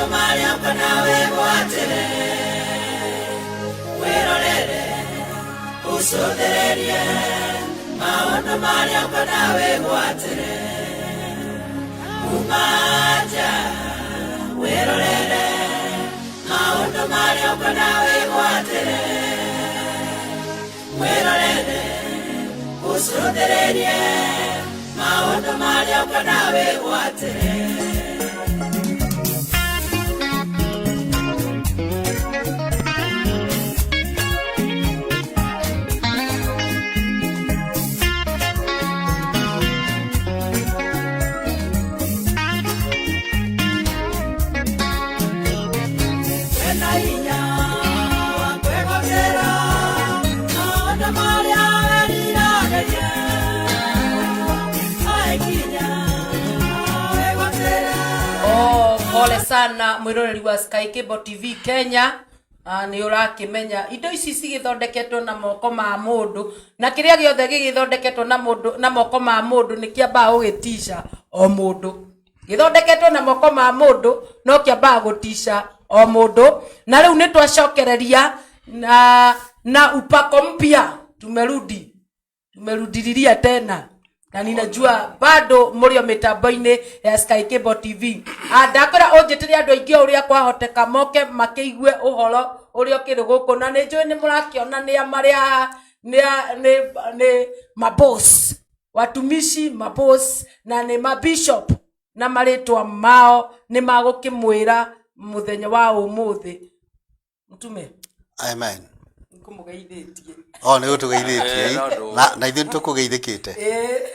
Maũndũ marĩa ũkona wĩgwatĩre, wĩrorere, ũcũthĩrĩrie. Maũndũ marĩa ũkona wĩgwatĩre, uma nja, wĩrorere. Maũndũ marĩa ũkona wĩgwatĩre, wĩrorere, ũcũthĩrĩrie. Maũndũ marĩa ũkona wĩgwatĩre. Wĩna hinya wa kwĩgwatĩra maũndũ marĩa weriragĩria. Aikinya wĩgwatĩre. Oh, pole sana mwiroreri wa Sky Cable TV Kenya. Ah, nĩ ũrakĩmenya indo ici cigĩthondeketwo na moko ma mũndũ na kĩrĩa gĩothe gĩgĩthondeketwo na mũndũ na moko ma mũndũ nĩ kĩambaga gũgĩtica o mũndũ. Gĩthondeketwo na moko ma mũndũ no kĩambaga gũtica o mũndũ. Na rĩu nĩ twacokereria na upako mpya, tumerudi tumerudililia tena na ninajua bado mũrĩ o mĩtambo-inĩ ya Sky Cable TV. Ah, ndakwĩra ũnjĩtĩre andũ aingĩ o ũrĩa kwahoteka moke makĩigue ũhoro ũrĩa ũkĩrĩ gũkũ, na nĩ njũĩ nĩ mũrakĩona nĩa marĩ haha, nĩ maboss, watumishi maboss, na nĩ mabishop, na marĩtwa mao nĩ magũkĩmwĩra mũthenya wa ũmũthĩ. Mtume. Amen. Nikũmũgeithĩtie. O nĩ ũtũgeithĩtie. Eh, no ndũ- Na ithuĩ nĩ tũkũgeithĩkĩte.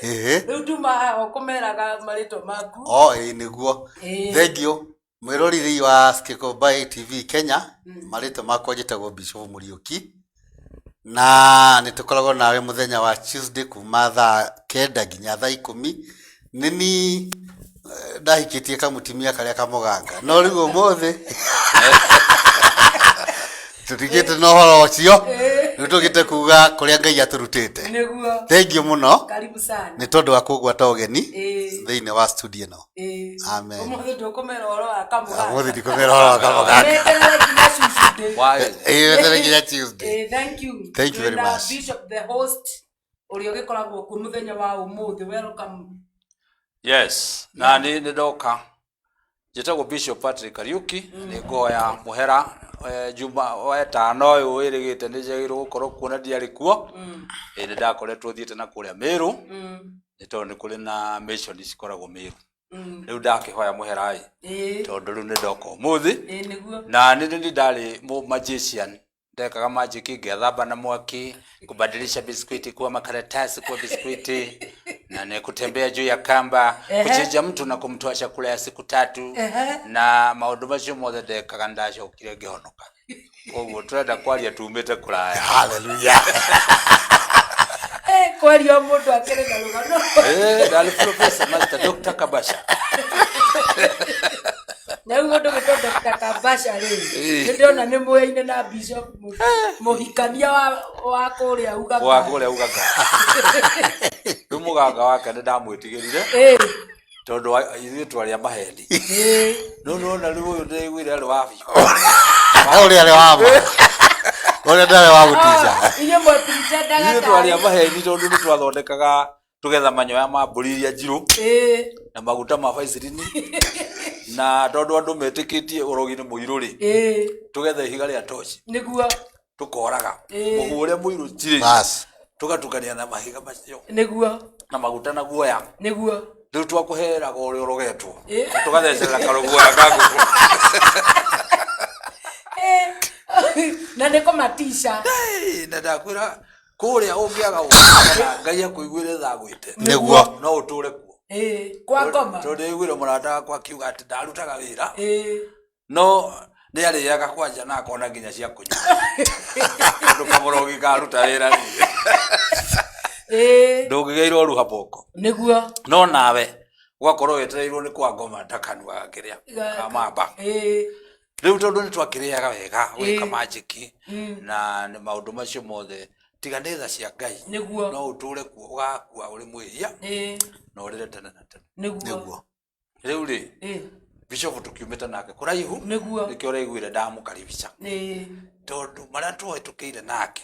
Ĩhĩ. Rĩu nduma haha ũkũmeraga marĩtwa maku. O ĩĩ nĩguo. Thank you. Mwĩroreri wa Skekobai TV Kenya, marĩtwa makwa njĩtagwo Bishop Mũriũki. Na nĩ tũkoragwo nawe mũthenya wa Tuesday kuma thaa 9 nginya thaa 10. Nĩ ni ndahikĩtie kamũtumia karĩa kamũganga, no rĩu ũmũthĩ tũtigĩte na ũhoro ũcio, rĩu tũgĩte kuga kũrĩa Ngai atũrutĩte. Nĩguo. Thengiũ mũno Karibu sana. nĩ tondũ wa kũngwata ũgeni thĩinĩ wa studio ĩno. Amen. Ũmũthĩ ndũkũmera ũhoro wa kamũganga. Ũmũthĩ ndikũmera ũhoro wa kamũganga. Meterere nginya Tuesday. Why? Ĩĩ, weterere nginya Tuesday. Thank you. Thank you very Twĩna much. Bishop the host ũrĩa ũgĩkoragwo kuo mũthenya wa ũmũthĩ. Welcome. Yes, na nĩ nĩ ndoka. Njĩtagwo Bishop Patrick Kariuki, nĩ ngoya mũhera Juma wetano ũyũ wĩrĩgĩte nĩ njagĩrĩirwo gũkorwo kuo na ndiarĩ kuo. Nĩ ndakoretwo thiĩte na kũrĩa Meru, nĩ tondũ nĩ kũrĩ na mission cikoragwo Meru. Rĩu ndakĩhoya mũhera ĩ, tondũ rĩu nĩ ndoka ũmũthĩ. Nĩguo. Na nĩ nĩ ndarĩ mũ magician, ndekaga magic, ngethamba na mwaki, kubadilisha biskuiti kuwa makaratasi kuwa biskuiti, na ni kutembea juu ya kamba, kuchinja mtu na kumtoa chakula ya siku 3, na maundu macio mothe ndekaga, ndacokire ngĩhonoka. Koguo tũrenda kwaria tumĩte kũraya. Hallelujah. Kwaria o mũndũ akĩrĩ na rũgano. Ndarĩ Professor Master Dr. Kabasha. Na rĩu mũndũ gwĩtwo Dr. Kabasha rĩ, nĩ ndĩrona nĩ mũyaine na Bishop mũhikania wa kũrĩa Ugaka. Wa kũrĩa Ugaka. Rĩu mũganga wake nĩ ndamwĩtigĩrire. Tondũ ithuĩ twarĩa maheni. No nĩwona rĩu ũyũ ndĩraiguire arĩ wa biũ. Ũrĩa arĩ wa ma. Ũrĩa ndarĩ wa gũtica. Inyuĩ mwepretendaga Ithuĩ tarĩ- twarĩa maheni tondũ nĩ twathondekaga tũgetha manyoya ma mbũri iria njirũ na maguta ma baicirini, na tondũ andũ metĩkĩtie ũrogi nĩ mũirũ rĩ, tũgetha ihiga rĩa toci. Nĩguo. Tũkoraga mũhu ũrĩa mũirũ njirĩ. Bas. Tũgatukania na mahiga macio. Nĩguo. Na maguta na guoya. Nĩguo. Rĩu twakũheraga ũrĩa ũrogetwo. Tũgathecerera karũguoya ka ngũkũ. Na nĩ kũmatica. Na ndakwĩra kũrĩa ũngĩaga ũũgĩ kana Ngai akũiguĩre tha agwĩte. Nĩguo. No ũtũre kuo. Kwa ngoma. Tondũ ndaiguire mũrata wakwa akiuga atĩ ndarutaga wĩra. No nĩ arĩaga kwanja na akona nginya cia kũnyua. Tondũ kamũrogi karuta wĩra rĩ. Ndũngĩgĩirwo ruha moko. Nĩguo. No nawe ũgakorwo wetereirwo nĩ kwa ngoma ta kanua gakĩrĩa kamamba. Rĩu tondũ nĩ twakĩrĩaga wega gwĩka magic na nĩ maũndũ macio mothe, tiga nĩ tha cia Ngai. Nĩguo. No ũtũre kuo ũgakua ũrĩ mwĩhia na ũrĩre tene na tene. Nĩguo. Nĩguo. Rĩu rĩ, Bishop tũkiumĩte nake kũraihu. Nĩguo. Nĩkĩo ũraiguire ndamũkaribisha. Tondũ marĩa tũhĩtũkĩire nake,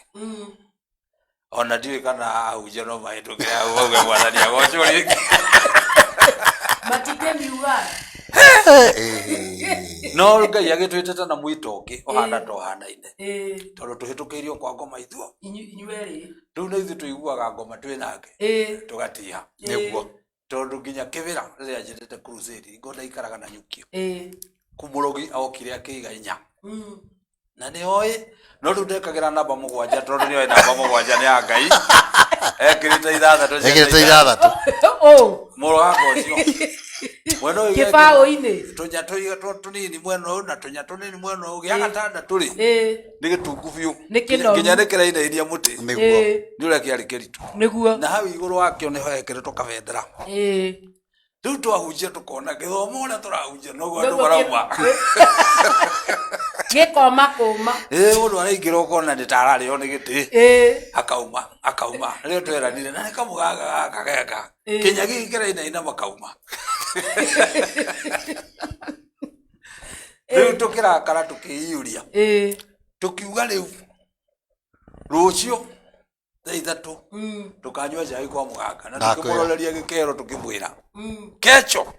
ona ndiũĩ kana ahunjia no mahĩtũkĩre hau mauge Mwathani agocwo rĩngĩ. Matingĩmiuga. No Ngai agĩtwĩtĩte na mwĩto ũngĩ ũhana ta ũhanaine, tondũ tũhĩtũkĩirio kwa ngoma ithuo. Inyuerĩ. Rĩu na ithuĩ tũiguaga ngoma twĩ nake, tũgatiha. Tondũ nginya kĩbĩra rĩrĩa njĩtĩte crusade ngo ndaikaraga na nyukio kumũrogi okire akĩiga 4 na nĩ oĩ, no rĩu ndekagĩra namba 7 tondũ nĩ oĩ namba 7 nĩ ya Ngai, ekĩrĩte 6 cia Ekĩrĩte 6. Ũ. Mũro wakwa ũcio mwena ũyũ. Kĩbaũ-inĩ. Tũnya tũnini mwena ũyũ na tũnya tũnini mwena ũyũ gĩa gatandatũ rĩ, nĩ gĩtungu biũ. Nĩ kĩnoru. Nginya nĩ kĩrainainia mũtĩ. Nĩguo. Nĩ ũrĩa kĩarĩ kĩritũ. Na hau igũrũ wakĩo nĩho hekĩrĩtwo kabendera. Rĩu twahunjia tũkona gĩthomo ũrĩa tũrahunjia noguo andũ Noguo marauma. Gĩkoma kũma. Ĩ, mũndũ araingĩra ũkona nĩ ta ararĩo nĩ gĩtĩ, akauma akauma. Rĩrĩa tweranire na nĩ kamũganga gaka geka kinya gĩkĩ kĩrainaina makauma. Rĩu tũkĩrakara tũkĩiyũria, tũkiuga rĩu rũciũ thaa 3 ndũkanyua cai kwa mũganga, na Ndakwĩra. tũkĩmũroreria gĩkero tũkĩmwĩra kecho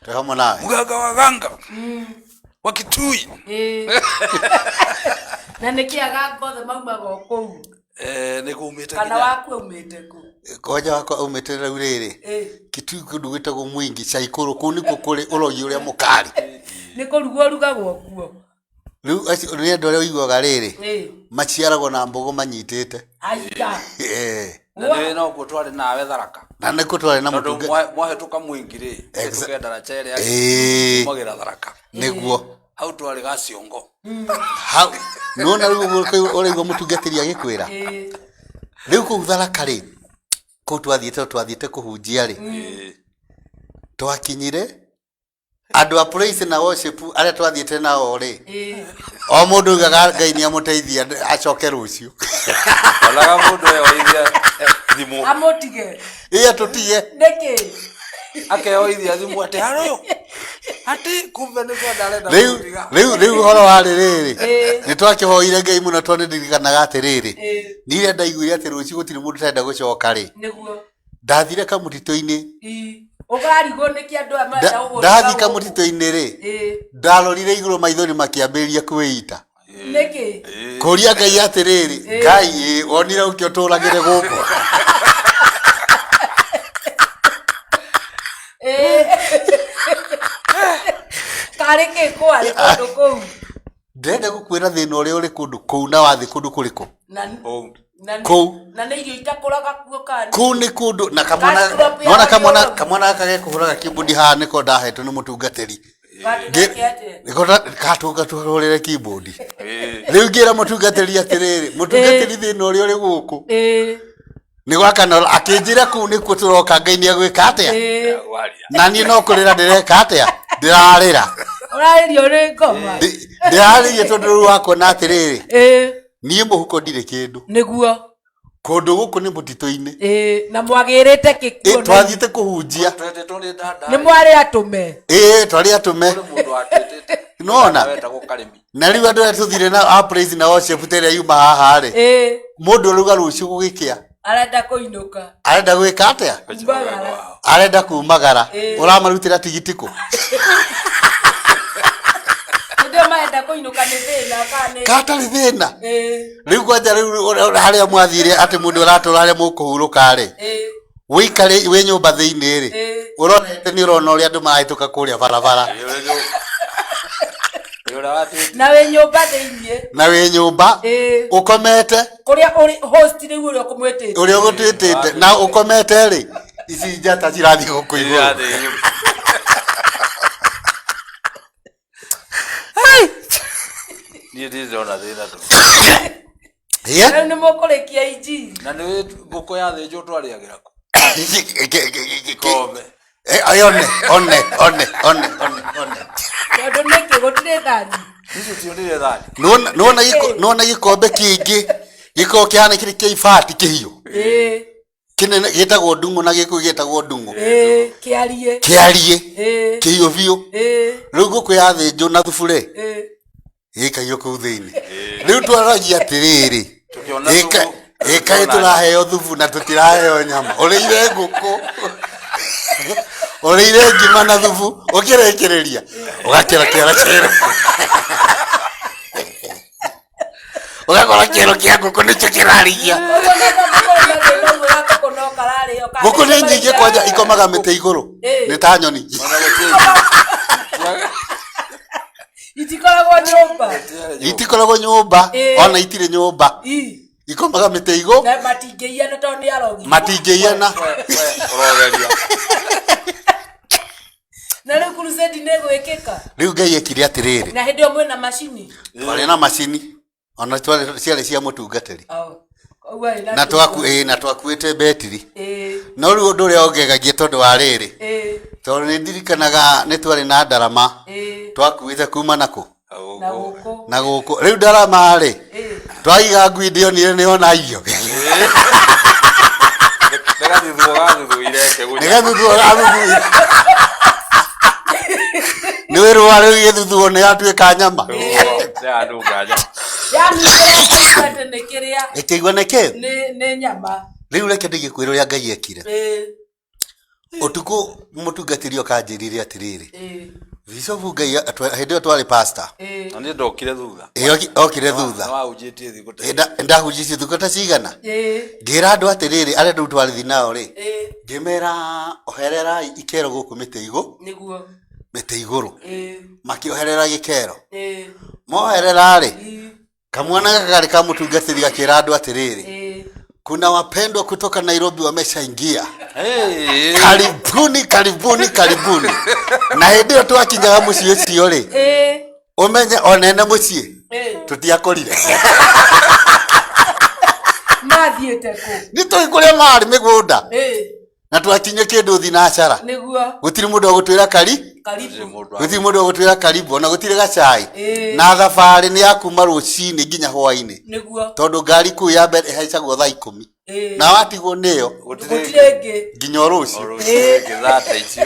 Twĩ hamwe nawe. Mũganga wa ganga wa Kitui. Na nĩ kĩ aganga othe maumaga o kũu? Nĩ kumĩte Kana nginya waku aumĩte kũ? Kwanja wakwa aumĩte rĩu rĩrĩ Kitui, kũndũ gwĩtagwo Mwingi Caikũrũ, kũu nĩkuo kũrĩ ũrogi ũrĩa mũkari. Nĩ kũrugwo ũrugagwo kuo? Rĩu acio nĩ andũ arĩa ũiguaga rĩrĩ maciaragwo na mbogo manyitĩte. Aiga. Na nĩ nokuo twarĩ nawe Tharaka. Na nĩkuo twarĩ na tondũ mũtunga. Mwahĩtũka Mwingi rĩ, tũkenda ndaraca ĩrĩa umagĩra Tharaka. Nĩguo. Hau twarĩ gaciongo. Hau nĩwona rĩu ũguo ũraigua mũtungatĩri agĩkwĩra rĩu kũu Tharaka rĩ, kũu twathiĩte kũhunjia rĩ, twakinyire andũ a praise na worship arĩa twathiĩte nao rĩ, o mũndũ augaga Ngai nĩ amũteithia acoke rũciũ. Onaga mũndũ eyoithia thimũ. Amũtige. Ĩ, atũtige. Nĩkĩ? Akeyoithia thimũ atĩ haro atĩ kumbe nĩ kwenda arenda Rĩu kũmũtiga. rĩu ũhoro warĩ rĩrĩ, nĩ twakĩhoire Ngai mũno tondũ nĩndirikanaga atĩrĩrĩ, nĩrĩa ndaiguire atĩ rũciũ gũtirĩ mũndũ ũtarenda gũcoka rĩ, ndathire kamũtitũ-inĩ. Ũkarigwo nĩkĩ andũ aya marenda gũgũtiga Ndathiĩ gũkũ? kamũtitũ-inĩ rĩ, ndarorire igũrũ maithori makĩambĩrĩria kwĩita. Nĩkĩ? Kũria Ngai atĩrĩrĩ, Ngai ĩ, wonire ũkĩ ũtũragĩre gũkũ? Karĩ kĩ kwarĩ kũndũ kũu? Ndĩrenda gũkwĩra thĩna ũrĩa ũrĩ kũndũ kũu na wathiĩ kũndũ kũrĩkũ? Na Kũu. Kũu. Na nĩ irio itakũraga kuo kana? Kũu nĩ kũndũ na kamwana Cash crop ya nona kamwana Ũrogi. kamwana gaka gekũhũraga keyboard haha nĩko ndahetwo nĩ mũtungatĩri. Gatutheke atĩa? Nĩko katũhũrĩre keyboard. Rĩu ngĩra mũtungatĩri atĩrĩrĩ, mũtungatĩri, thĩna ũrĩa ũrĩ gũkũ nĩ gwakana akĩnjĩra kũu nĩkuo tũroka, Ngai nĩ agwĩka atĩa? Waria. Na niĩ no kũrĩra ndĩreka atĩa, ndĩrarĩra. Ũrarĩrio nĩ ngoma. Ndĩrarĩria tondũ rĩu wakuona atĩrĩrĩ, niĩ mũhuko ndirĩ kĩndũ. Nĩguo. Kũndũ gũkũ nĩ mũtitũ-inĩ. Na mwagĩrĩte kĩkuo. Twathiĩte kũhunjia. Twetĩtwo nĩ dada. Nĩ mwarĩ atũme. Ĩ, twarĩ atũme. Kũrĩ mũndũ watwĩtĩte. Nĩwona? Wetagwo Karĩmi. Na rĩu andũ arĩa tũthire na a praise na worship ta ĩrĩa yuma haha rĩ, mũndũ arauga rũciũ gũgĩkĩa Arenda kũinũka. Arenda gwĩka atĩa? Kumagara. Arenda kumagara. Ũramarutĩra tigiti kũ? Hĩndĩ ĩyo marenda kũinũka nĩ thĩna kana nĩ Katarĩ thĩna. Rĩu kwanja rĩu harĩa mwathire atĩ mũndũ ũratũra harĩa mũkũhurũka rĩ, wĩikare wĩ nyũmba thĩinĩ rĩ, ũrorete nĩ ũrona ũrĩa andũ marahĩtũka kũrĩa barabara. Nĩ ũrĩa watwĩtire. Na wĩ nyũmba thĩiniĩ. Na wĩ nyũmba ũkomete. Kũrĩa ũrĩ host rĩu ũrĩa ũkũmwĩtĩte. Ũrĩa ũgũtwĩtĩte na ũkomete rĩ, ici njata cirathiĩ gũkũ igũrũ. Niĩ ndirĩ ndona thĩna tu. Ĩĩ? Rĩu nĩ mũkũrĩkia injiri. Na nĩ ngũkũ yathĩnjwo twarĩagĩra kũ? Kombe. One one one one one one. Tondũ nĩkĩ gũtirĩ thani? Icio tionire thani. Nĩwona gĩkombe kĩngĩ gĩkoragwo kĩhana kĩrĩ kĩa ibati kĩhiũ. Kĩnene gĩtagwo ndung'u na gĩkũyũ gĩtagwo ndung'u. Ĩĩ, kĩarie. Kĩarie. Ĩĩ. Kĩhiũ biũ. Ĩĩ. Rĩu ngũkũ yathĩnjwo na thubu rĩ, Ĩĩ. gĩikagio kũu thĩinĩ. Rĩu twaragia atĩrĩrĩ, Tũkĩona thubu, ĩkaĩ tũkĩona tũraheo thubu na tũtiraheo nyama. Ũrĩire ngũkũ, ũrĩire ngima na thubu, ũkĩrĩkĩrĩria ũgakĩra kĩara kĩero, ũgakora kĩero kĩa ngũkũ nĩkĩo kĩrarigia. Ũguo nĩguo ngũkũ ĩna thĩna ũmwe wa ngũkũ no kararĩo ka- Ngũkũ nĩ nyingĩ kwanja ikomaga mĩtĩ igũrũ, Ĩĩ. nĩ ta nyoni. Ona gũtirĩ- Itikoragwo nyũmba. Itikoragwo nyũmba, Ĩĩ. ona itirĩ nyũmba, Ii. ikomaga mĩtĩ igũ, Na matingĩiyana tondũ nĩ arogi. matingĩiyana. We, ũrogeria. Na rĩu crusade nĩ ĩgwĩkĩka. Rĩu Ngai ekire atĩrĩrĩ, Na hĩndĩ ĩyo mwĩna macini. twarĩ na macini ona twarĩ ciarĩ cia mũtungatĩri Oh. Koguo arĩ na twaku ĩĩ, na twakuĩte betiri. Ĩĩ. No rĩu ũndũ ũrĩa ũngegagia tondũ wa rĩrĩ, Ĩĩ. tondũ nĩ ndirikanaga nĩ twarĩ na ndarama Ĩĩ. twakuĩte kuma nakũ Na gũkũ. na gũkũ. Rĩu ndarama rĩ, Ĩĩ. twaiga ngui ndĩonire nĩona irio. Nĩ gathuthuo gathuthuire Nĩ kĩgunya. gathuthuo gathuthuire. Nĩ wĩrũa rĩu gĩthuthuo nĩ yatuĩka nyama. Nĩ yanunga nyama. Yaani kĩrĩa atĩ nĩ kĩrĩa Ĩkĩigua nĩ kĩ? nĩ nĩ nyama. Rĩu reke ndĩgĩkwĩre ũrĩa Ngai ekire. Ĩĩ. Ũtukũ mũtungatĩri oka anjĩrire atĩrĩrĩ, Ĩĩ. Bishop Ngai hĩndĩ ĩyo twarĩ pastor. Ĩĩ. Na niĩ ndokire thutha. Ĩĩ, okire thutha. Nĩ wahunjĩtie thikũ ta Ĩ, ndahunjitie thikũ ta cigana. Ĩĩ. Ngĩra andũ atĩrĩrĩ, arĩa rĩu twarĩthi nao rĩ, Ĩĩ. ngĩmera ohererai ikero gũkũ mĩtĩ igũ, Nĩguo. mĩtĩ igũrũ. Ĩĩ. Makĩoherera gĩkero. Ĩĩ. Moherera rĩ, Ĩĩ. kamwana gaka karĩ ka mũtungatĩri gakĩra andũ atĩrĩrĩ, Ĩĩ. kuna wapendwa kutoka Nairobi wameshaingia. Hey. Karibuni, karibuni, karibuni. Na hĩndĩ ĩyo twakinyaga mũciĩ ũcio rĩ, Ĩĩ. ũmenye onene mũciĩ Ĩĩ. tũtiakorire. Mathiĩte kũ? Nĩ tũĩ kũrĩa marĩ mĩgũnda Ĩĩ. na twakinye kĩndũ thinacara, Nĩguo. gũtirĩ mũndũ wa gũtwĩra kari, Karibu. gũtirĩ mũndũ wa gũtwĩra karibu, ona gũtirĩ gacai. Ĩĩ. Na thabarĩ nĩ ya kuma rũcinĩ nginya hwainĩ, Nĩguo. tondũ ngari kũu ya mbere ĩhaicagwo thaa 10 Ĩĩ. na watigwo nĩyo Gũtirĩ ĩngĩ. nginya o rũciũ. Gĩthata icio.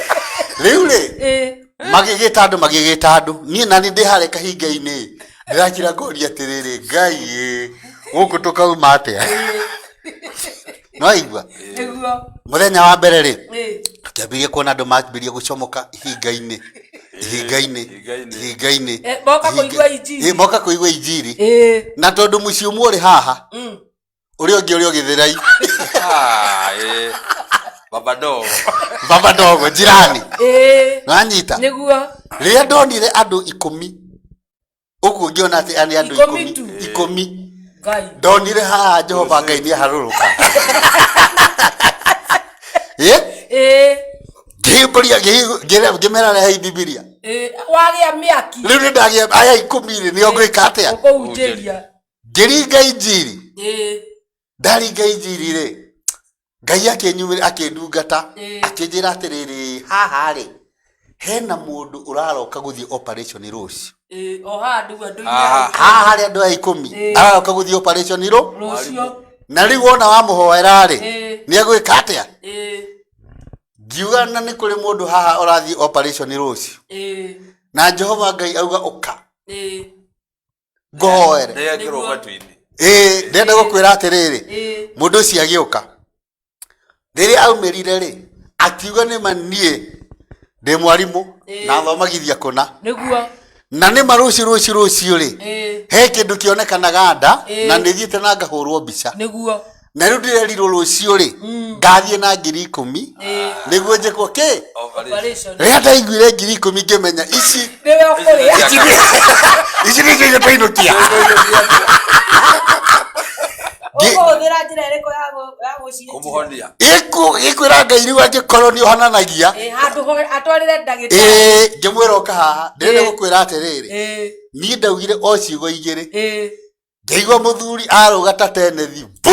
Rĩu rĩ, Ĩĩ. magĩgĩta andũ, magĩgĩta andũ, niĩ nani ndĩ harĩa kahinga-inĩ ndĩrakira ngoria atĩrĩrĩ, Ngai ĩ, gũkũ tũkauma atĩa? Nĩwaigua? Nĩguo. Mũthenya wa mbere rĩ, Ĩĩ. tũkĩambĩrĩria kuona andũ mambĩrĩria gũcomoka ihinga-inĩ, ihinga-inĩ, Ihinga-inĩ. ihinga-inĩ. Moka kũigua injiri. Ĩ, moka kũigua injiri. Ĩĩ. Na tondũ mũciĩ ũmwe ũrĩ haha, ũrĩa ũngĩ ũrĩ o Gĩthĩrai. Ah, ĩĩ. Baba dogo. Baba dogo jirani. Ĩĩ. Nĩwanyita? Nĩguo. Rĩrĩa ndonire andũ 10 ũguo ngĩona atĩ aya nĩ andũ Ikũmi 10 tu. 10 Ngai. Ndonire haha Jehova Ngai nĩ aharũrũka. Ĩ? Ĩĩ. Ngĩhingũria, ngĩmera rehei Bibilia. Ĩĩ. Wagĩa mĩaki. Rĩu nĩ ndagĩa aya 10 rĩ, nĩo ngwĩka atĩa? Ũkũhunjĩria. Ngĩringa injiri. Ĩĩ. Ndaringa injiri rĩ, Ngai akĩnyumĩra, akĩndungata, Ĩĩ. akĩnjĩra atĩrĩrĩ, haha rĩ, hena mũndũ ũraroka gũthiĩ operation rũciũ. Ĩĩ, o haha nĩguo andũ Haha. Haha harĩ andũ aya 10 Ĩĩ. araroka gũthiĩ operation rũciũ. Na rĩu wona wamũhoera rĩ, Ĩĩ. nĩ egwĩka atĩa? Ĩĩ. Ngiuga na nĩ kũrĩ mũndũ haha ũrathiĩ operation rũciũ. Ĩĩ. Na Jehova Ngai auga ũka. Ĩĩ. Ngũhoere. Nĩ ekĩrwo matu-inĩ. Ĩĩ, ndĩrenda gũkwĩra atĩrĩrĩ, Ĩĩ. mũndũ ũcio agĩũka. Rĩrĩa aumĩrire rĩ, akiuga nĩ ma niĩ ndĩ mwarimũ Ĩĩ. na thomagithia kũna. Nĩguo. Na nĩ ma rũciũ rũciũ rũciũ rĩ, Ĩĩ. he kĩndũ kĩonekanaga nda Ĩĩ. na nĩ thiĩte na ngahũrwo mbica. Nĩguo. Na rĩu ndĩrerirwo rũciũ rĩ, ngathiĩ na 10,000 Ĩĩ. nĩguo njĩkwo kĩ? Operation. Operation. Rĩrĩa ndaiguire 10,000 ngĩmenya ici Nĩwe ũkũrĩa. ici nĩcio icio twainũkia. Ũkũhũthĩra njĩra ĩrĩkũ ya ya gũciĩtia? Kũmũhonia. Ĩkwĩra Ngai rĩu angĩkorwo nĩ ũhonanagia. Ĩĩ, handũ ho atwarĩre ndagĩtarĩ. Ĩĩ, ngĩmwĩra ũka haha, ndĩrenda Ĩĩ. gũkwĩra atĩrĩrĩ, Ĩĩ. niĩ ndaugire o ciugo igĩrĩ. Ĩĩ. Ngĩigua mũthuri arũga ta tenethi bu.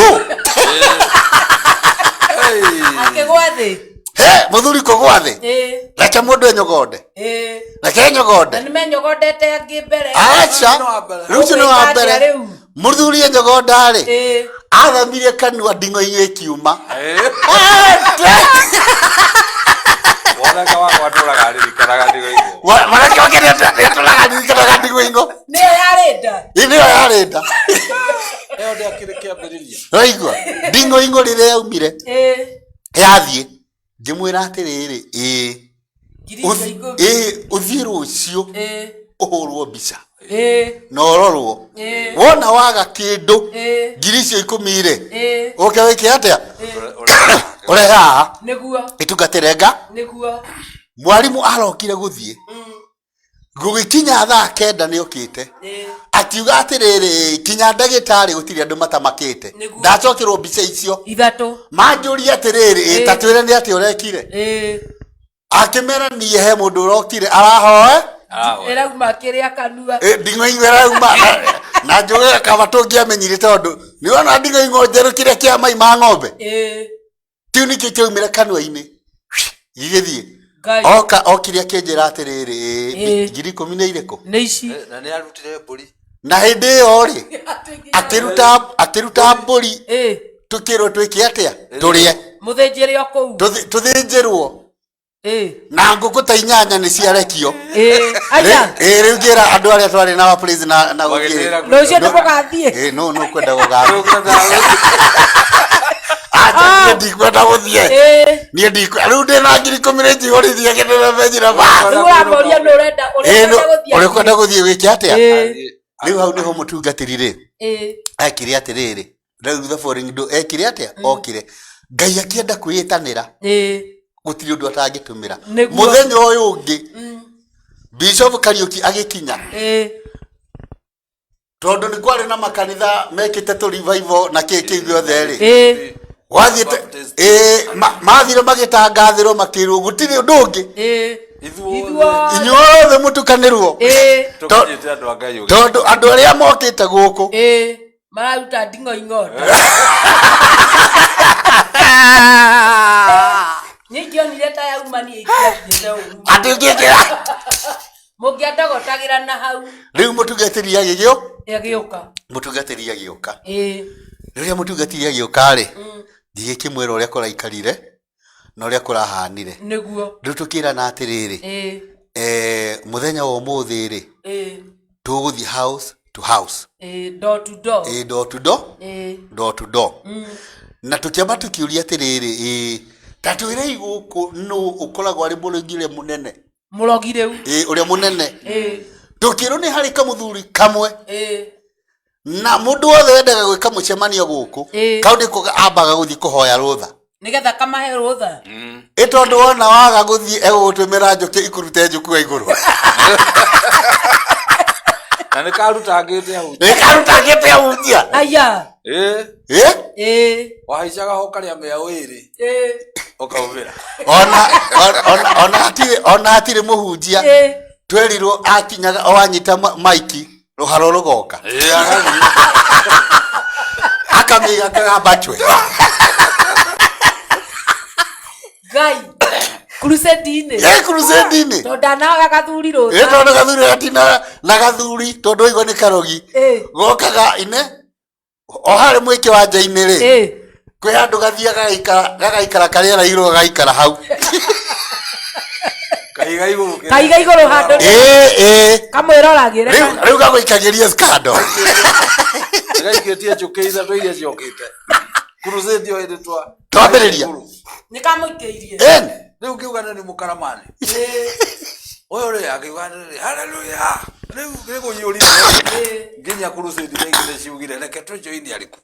Akĩgwa thĩ. He, mũthuri kũgwa thĩ. Ĩĩ. Reke mũndũ enyogonde. Ĩĩ. Reke enyogonde. Na nĩmenyogondete angĩ mbere. Aca. Rũciũ nĩ wa mbere. Rũciũ nĩ wa Ũgwĩka mbere. atĩa rĩu? Mũthuri Njogonda rĩ, athamirie kanua nding'oing'o ĩkiuma. Mwanake wakwa atũraga aririkanaga ndigo Mwanake wake nĩatũraga aririkanaga nding'oing'o. Nĩyo yarĩ nda. Ĩ nĩyo yarĩ nda. Ĩyo ndĩakĩrĩ kĩambĩrĩria. Waigua nding'oing'o rĩrĩa yaumire yathiĩ, ngĩmwĩra atĩrĩrĩ, ĩĩ Ngiri icio 10. Ĩĩ, ũthiĩ rũciũ ũhũrwo mbica na ũrorwo. Wona waga kĩndũ ngiri icio 10 rĩ, ũke wĩke atĩa? Ũrehe haha ĩtungatĩre nga. Mwarimũ arokire gũthiĩ gũgĩkinya thaa 9 nĩ okĩte, akiuga atĩrĩrĩ, kinya ndagĩtarĩ gũtirĩ andũ matamakĩte. Ndacokerwo mbica icio 3. Manjũria atĩrĩrĩ, ĩ ta twĩre nĩ atĩa ũrekire. Akĩmera niĩ he mũndũ ũrokire arahoe. Ĩrauma kĩrĩa kanua. Ĩ, nding'oing'o ĩrauma na njũgĩ kaba tũngĩamenyire, tondũ nĩ wona nding'oing'o njerũ kĩrĩa kĩa mai ma ng'ombe kĩu nĩkĩo kĩaumĩra kanua-inĩ gĩgĩthiĩ. Ngai. Oka okire akĩnjĩra atĩrĩrĩ, ngiri 10 nĩ irĩkũ? Nĩ ici. Na nĩ arutire mbũri. Na hĩndĩ ĩyo rĩ, akĩruta mbũri, tũkĩrwo twĩke atĩa? Tũrĩe. Mũthĩnjĩre o kũu. Tũthĩnjĩrwo. Na ngũkũ ta 8 nĩ ciarekio. Aya. Ĩ rĩu ngĩra andũ arĩa twarĩ nao please na gũthiĩ. Magĩtĩra. Rũciũ nĩ mũgathiĩ. Ĩ no no kwenda gũgathiĩ. Acha, niĩ ndikwenda gũthiĩ. Niĩ rĩu ndĩna ngiri 10 nĩ njihũrithie kĩndũ bas. Rĩu ũramũria nĩ ũrenda Ĩ ũrenda gũthiĩ. Ũrĩkwenda gũthiĩ gwĩke atĩa? Rĩu hau nĩho mũtungatĩri rĩ ekire atĩrĩrĩ, rĩu the foreign do ekire atĩa? Okire Ngai akĩenda kwĩĩtanĩra, gũtirĩ ũndũ atangĩtũmĩra. Mũthenya ũyũ ũngĩ Bishop Kariũki agĩkinya, tondũ nĩ kwarĩ na makanitha mekĩte tũ revival na kĩ kĩu gĩothe rĩ, gwathiĩte mathire magĩtangathĩrwo makĩrwo gũtirĩ ũndũ ũngĩ, inyuothe mũtukanĩrwo. Tũkinyĩte andũ a Ngai ũgeni. Tondũ andũ arĩa mokĩte gũkũ Mararuta nding'oing'o nda. Niĩ ingĩonire ta yauma niĩ ingĩathiĩte ũru. Atĩ ũngĩkĩra. Mũngĩandogotagĩra na hau. Rĩu mũtungatĩri agĩgĩo Agĩũka. Mũtungatĩri agĩũka. Rĩrĩa mũtungatĩri agĩũka rĩ, ngĩgĩkĩmwĩra ũrĩa kũraikarire na ũrĩa kũrahanire. Rĩu tũkĩrana atĩrĩrĩ, mũthenya wa ũmũthĩ rĩ, tũgũthiĩ house to house. Door to door. Ĩ, door to door. Door to door. Na tũkĩamba tũkĩũria atĩrĩrĩ, ĩ ta twĩrei gũkũ nũ ũkoragwo arĩ mũrĩmi ũrĩa mũnene? Mũrogi rĩu. Ĩ, ũrĩa mũnene. Tũkĩrwo nĩ harĩ kamũthuri kamwe na mũndũ wothe wendaga gwĩka mũcemanio gũkũ, kau nĩko ambaga gũthiĩ kũhoya rũtha Nĩgetha kamahe rũtha. Ĩ tondũ wona waga gũthiĩ egũgũtũmĩra njũkĩ ikũrute njũkua igũrũ. Na nĩ karutangĩte hau. Ĩkarutangĩte ahunjia. Aya. Ĩ Wahaicaga ho karĩa mĩaũ ĩrĩ ũkaumĩra. Ona ona hatirĩ, ona hatirĩ mũhunjia twerirwo akinyaga o anyita maiki rũharo rũgoka. Agathiĩ. Akamĩiga akagamba chwe. Ngai. Crusade-inĩ. Ĩ, crusade-inĩ. Tondũ ndanahoya gathuri Ĩ rũtha. tondũ gathuri gatina na gathuri tondũ waigua nĩ karogi gokaga ine o harĩ mwĩkĩ wa nja-inĩ rĩ, kwĩ handũ gathiaga gagaikara gagaikara karĩa rairwo gagaikara hau. Kahiga igũrũ. Kahiga igũrũ handũ. Ĩ ĩ. Kamwĩroragĩre. Rĩu gagũikagĩria scandal. Gaikĩtie njũkĩ 3 iria ciokĩte. Crusade ĩyo hĩndĩ twa Twambĩrĩria. Nĩ kamũikĩirie. Ĩ Rĩu ngĩuga nĩ mũkaramani. Ũyũ rĩ akiuga rĩ haleluya. Rĩu gĩkũiyũrire. Nginya crusade iria ingĩ nĩ ciugire reke tũjoini arĩkũ.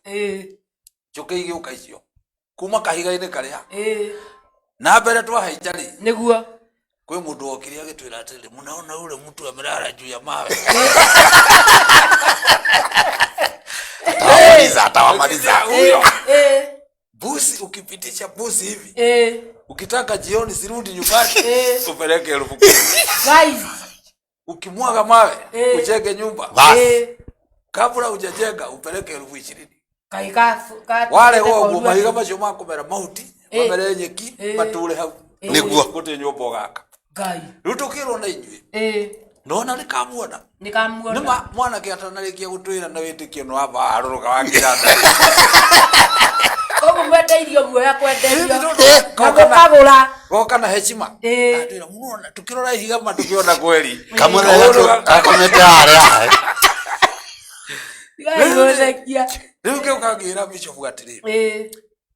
Njũkĩ igĩũka icio. Kuma kahiga-inĩ karĩa. Na mbere twahaica rĩ, kwĩ mũndũ wokire agĩtwĩra atĩrĩrĩ, mũnaona ule mtu amelala juu ya mawe. Atawamaliza, atawamaliza. Huyo. Busi ukipitisha busi hivi. Ukitaka jioni sirudi nyumbani upeleke 10,000. Guys. Ukimwaga mawe ujenge nyumba. Bas. Kabla hujajenga upeleke 20,000. Kaĩ ka Wale ũguo mahiga macio makũmera mahuti mamere nyeki matũre hau. Nĩguo. Gũtirĩ nyũmba ũgaka. Ngai. Rĩu tũkĩrwo na inyuĩ. Nona nĩ kamuona. Nĩ kamuona. Nĩma mwanake atanarĩkia gũtwĩra na wĩtĩkio nĩ wamba harũrũka wakĩra nda. Koguo mwendeirio guoya kwenderio. Ĩĩ, Na mũkagũra. Goka na heshima. Ĩĩ. Atwĩra mũrona tukĩrora ihiga ma tũkĩona kweri. Kamũthenya gakomete harĩa. Tigai gũthekia. Rĩu ngĩũka ngĩra bishop atĩrĩrĩ. Ĩĩ.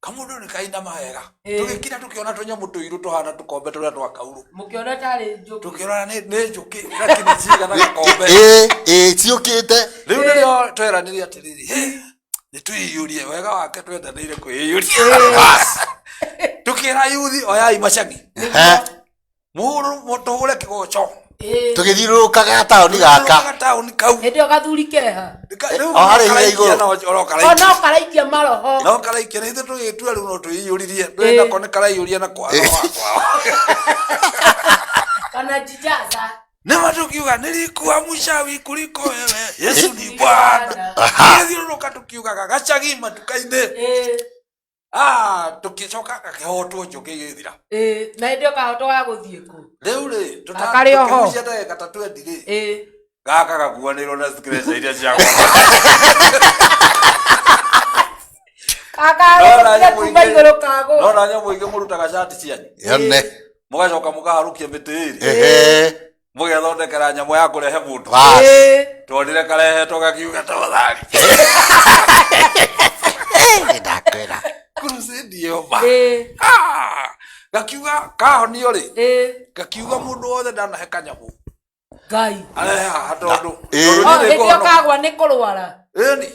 Kamũndũ nĩ kainama wega. Ĩĩ. Tũgĩkira tũkĩona tũnyamũ tũirũ tũhana tũkombe tũrĩa twa kaurũ. Mũkĩona tarĩ njũkĩ. Tũkĩrora nĩ nĩ njũkĩ lakini cigana gakombe. Ĩĩ, ĩĩ, ciũkĩte. Rĩu nĩrĩo tweranire atĩrĩrĩ. "Hĩ, nĩ twĩiyũrie wega wake twendanĩire kwĩiyũria. Bas. Tũkĩra yuthi oyai macani. Ehe. Mũhũrũ tũhũre kĩgoco. Ĩĩ. Tũgĩthiũrũrũkaga taũni gaka. Tũgĩthiũrũrũkaga taũni kau. Hĩndĩ ĩyo gathuri keha. Rĩu O harĩa ihiga igũrũ. no O karaikia. no karaikia maroho. No karaikia na ithuĩ tũgĩtua rĩu no twĩiyũririe. Ndũĩ nako nĩ karaiyũria na kwao. Kana jijaza. Nĩma tũkiuga nilikuwa mchawi kuliko wewe Yesu ni Bwana. Aha. Tũgĩthiũrũrũka tũkiugaga gacagi matuka-inĩ. Ĩĩ. Ah, tũgĩcoka gakĩhotwo njũkĩ igĩthira. Ĩĩ. Na hĩndĩ ĩyo kahotwo ga gũthiĩ kũ? Rĩu rĩ, Gakarĩ oho. tũkĩgucia ndagĩka ta 20 rĩ, Ĩĩ. gaka gakuanĩirwo na scratch iria ciakwa. Kakarũkire kuma igũrũ kagũa. Nona nyamũ ingĩ mũrutaga cati cianyu. Yone. Mũgacoka mũkaharũkia mĩtĩ ĩrĩ. Ehe. Mũgethondekera nyamũ ya kũrehe mũndũ. Bas. Ĩĩ. Tuonire karehetwo gakiuga tafadhali. Ĩĩ, ndakwĩra. Crusade ĩyo ma. Ĩĩ. Ah! Gakiuga kahonio rĩ. Ĩĩ. Gakiuga mũndũ wothe ndanahe kanyamũ. Ngai. Arehe haha tondũ. Ĩĩ. tondũ O niĩ hĩndĩ ĩyo nĩngũhonoka. kagwa nĩ kũrwara. Ĩni.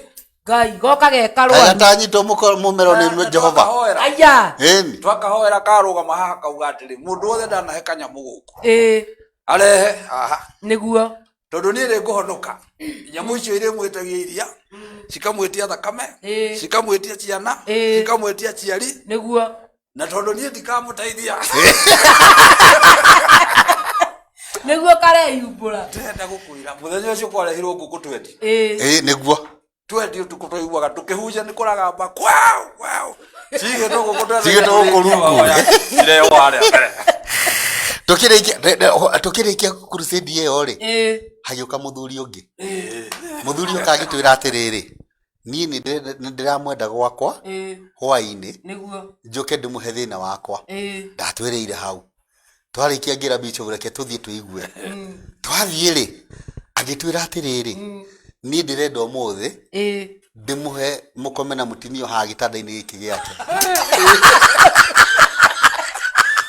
Ngai goka Kaĩ gekarwaru. gatanyitwo mũmero nĩ Jehova. Twakahoera. Aya. Ĩni. Twakahoera karũgama haha kauga atĩrĩ mũndũ wothe ndanahe kanyamũ gũkũ. Ĩĩ. Arehe haha. Nĩguo. Tondũ niĩ nĩngũhonoka. Nyamũ icio irĩmwĩtagia iria, cikamwĩtia thakame, Ĩĩ. cikamwĩtia ciana, Ĩĩ. cikamwĩtia aciari, Nĩguo. na tondũ niĩ ndikamũteithia. Nĩguo kareyumbũra. Ndĩrenda gũkwĩra mũthenya ũcio kwarehirwo ngũkũ twendi. Ĩĩ. Ĩĩ, nĩguo. Twendi ũtukũ twaiguaga tũkĩhunjia nĩ kũragamba kwao kwao. Cigĩtwo gũkũ twendi. Cigĩtwo gũkũ rungu. Cirehwo harĩa mbere. Tũkĩrĩkia tũkĩrĩkia crusade ĩyo rĩ, Ĩĩ. hagĩũka mũthuri ũngĩ. Mũthuri ũka agĩtwĩra atĩrĩrĩ, niĩ nĩ ndĩramwenda gwakwa Ĩĩ. hwaĩ-inĩ Nĩguo. njoke ndĩmũhe thĩna wakwa. Ĩĩ. Ndatwĩrĩire hau. Twarĩkia ngĩra bishop reke tũthiĩ tũigue. Twathiĩ rĩ, agĩtwĩra atĩrĩrĩ, niĩ ndĩrenda ũmũthĩ Ĩĩ. ndĩmũhe mũkome na mũtumia haha gĩtanda-inĩ gĩkĩ gĩake.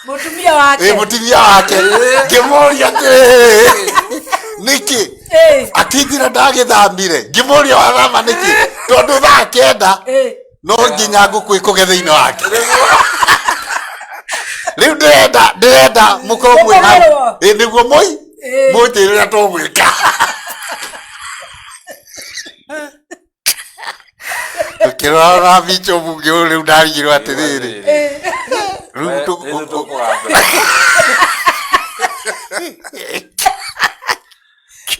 Mũtumia wake. Ĩ mũtumia wake. Ngĩmũria atĩrĩrĩ, nĩkĩ? Ĩĩ. Akĩnjĩra ndagĩthamire. Ngĩmũria wathama nĩkĩ? Tondũ thaa kenda Ĩĩ. no nginya ngũkũ ĩkũge thĩinĩ wake. Rĩu ndĩrenda ndĩrenda mũkorwo mwĩ hau. Mũkomerwo. Ĩ nĩguo mũi Ĩĩ. mũnjĩre ũrĩa tũgwĩka. Tũkĩrora na bishop ũngĩ ũyũ rĩu ndarigirwo atĩrĩrĩ. Rĩu Nĩ tũ- tũkũgambĩra.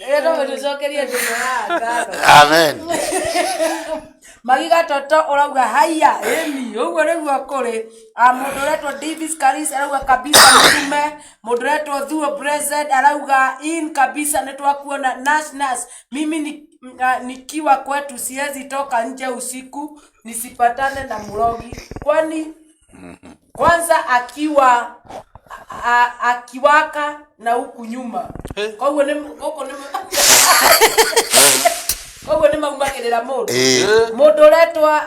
Rĩrĩa tũmũcokerie andũ haha ngatho. Amen. Magiga toto ũrauga haiya ĩni ũguo nĩguo kũrĩ. Ah, mũndũ ũretwo Davis Karis arauga kabisa mũtume. Mũndũ ũretwo Thuo Blessed arauga in kabisa nĩ twakuona. Nash Nash mimi ni, nikiwa kwetu siwezi toka nje usiku nisipatane na mrogi kwani kwanza akiwa akiwaka na huku nyuma koguo nĩ gũkũ nĩ koguo nĩ maumagĩrĩra mũndũ Ĩĩ. mũndũ ũretwo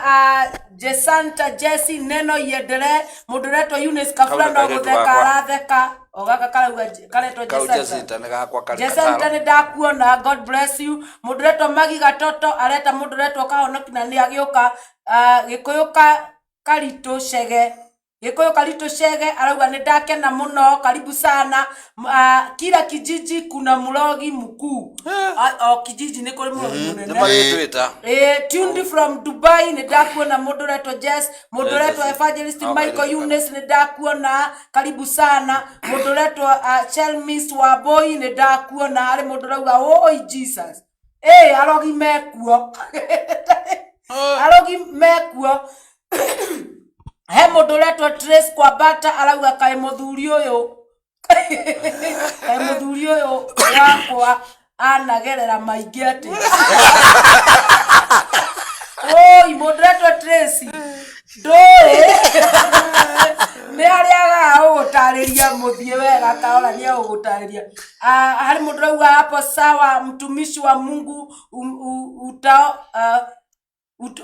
Jesanta Jesse neno iendelee mũndũ ũretwo Eunice Kabura Kau nĩ no kairĩtu gũtheka gakwa. aratheka o gaka karauga karetwo Kau Jesanta Jacinta nĩ gakwa karĩ Jesanta gataro. nĩ ndakuona God bless you mũndũ ũretwo Magi Gatoto areta mũndũ ũretwo Kahonoki na nĩ agĩũka Gĩkũyũ ka Karitũ Chege Gĩkũyũ Karitũ Chege arauga nĩ ndakena mũno karibu sana kila kijiji kuna mrogi mkuu. O kijiji nĩ kũrĩ mũrogi Nĩ mũnene. marĩtwĩta. Tuned from Dubai nĩ ndakuona mũndũ ũretwo Jess mũndũ Eh, ũretwo Jess. Evangelist No, Michael kairĩtu Eunice nĩ ndakuona karibu sana mũndũ ũretwo Chelmis Wambui nĩ ndakuona harĩ mũndũ ũrauga oi Jesus ĩ arogi mekuo arogi mekuo he mũndũ ũretwo Trace Kwambata arauga kaĩ mũthuri ũyũ Kaĩ mũthuri ũyũ wakwa anagerera maingĩ atĩ oi mũndũ ũretwo Tracy ndũĩ nĩ harĩa agaga gũgũtarĩria mũthiĩ wega kahora nĩ egũgũtarĩria. Ah, harĩ mũndũ ũrauga hapo sawa mtumishi wa Mungu uta,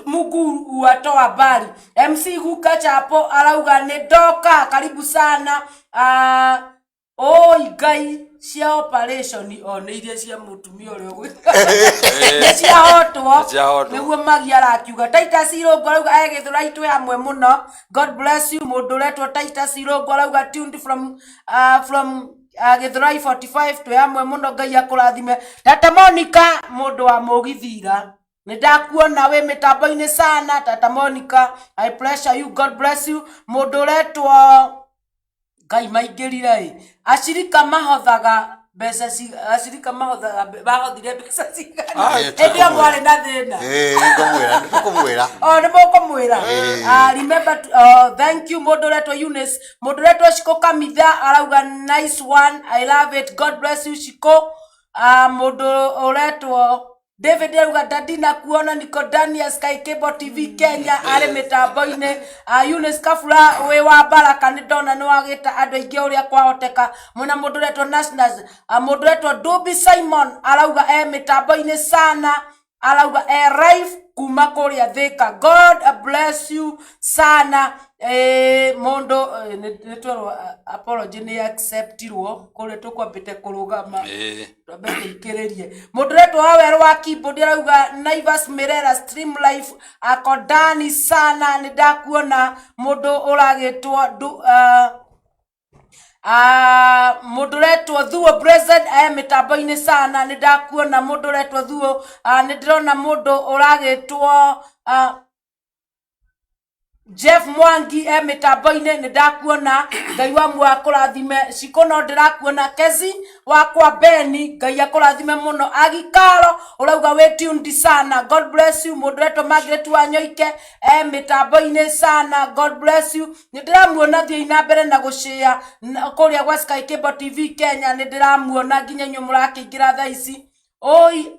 Mungu uwatoa mbali. MC Guka Chapo arauga nĩ ndoka karibu sana. Oi ngai cia operation o nĩ iria cia mũtumia ũrĩa ũgwĩka nĩ ciahotwo. Nĩ ciahotwo. Nĩguo magi arakiuga. Titus Irũngũ arauga e Gĩthũrai twĩ hamwe mũno, God bless you. Mũndũ ũretwo Titus Irũngũ arauga tuned from Gĩthũrai 45 twĩ hamwe mũno, Ngai akũrathime. Tata Monica mũndũ wa mũgithira nĩ ndakuona wĩ mĩtambo-inĩ sana. Tata Monica, I pressure you, God bless you. Mũndũ ũretwo ngai maingĩrire ĩ acirika mahothaga mbeca acirika mahothaga mahothire mbeca cigana? Ah, hĩndĩ ĩyo mwarĩ na thĩna. Ĩĩ, nĩngũmwĩra, nĩtũkũmwĩra. O nĩ mũkũmwĩra. Ah, remember to, oh, thank you mũndũ ũretwo Eunice. Mũndũ ũretwo Shiko Kamitha arauga nice one, I love it, God bless you Shiko. Ah, mũndũ ũretwo David arauga dadi na kuona niko ndani ya Sky Cable TV Kenya arĩ mĩtambo-inĩ. Eunice Kabura wĩ wa Baraka nĩ ndona nĩ wagĩta andũ aingĩ ũrĩa kwahoteka. Mwena mũndũ ũretwo Nasnas, mũndũ ũretwo Dubi Simon arauga e mĩtambo-inĩ sana, arauga e live kuma kũrĩa Thika. God bless you sana. Mũndũ nĩ twerwo apology nĩ acceptirwo kũrĩa tũkwambĩte kũrũgama. Twambe tũikĩrĩrie. Mũndũ ũretwo Wawerũ wa keyboard arauga Naivas Mirera stream live ako ndani sana, nĩ ndakuona. Mũndũ ũragĩtwo mũndũ ũretwo Thuo Blessed e mĩtambo-inĩ sana, nĩ ndakuona. Mũndũ ũretwo Thuo, nĩ ndĩrona mũndũ ũragĩtwo Jeff Mwangi e mĩtambo-inĩ, nĩ ndakuona. Ngai wa muoyo akũrathime. Ciko no ndĩrakuona. Kezi wakwa Beni, Ngai akũrathime mũno. Agikaro ũrauga wĩ tuned sana, God bless you. Mũndũ ũretwo Margaret wa Nyoike e mĩtambo-inĩ sana, God bless you. Nĩ ndĩramuona thiĩi na mbere na gũshare kũrĩa gwa Sky Cable TV Kenya, nĩ ndĩramuona nginya inyuĩ mũrakĩingĩra thaa ici. Oi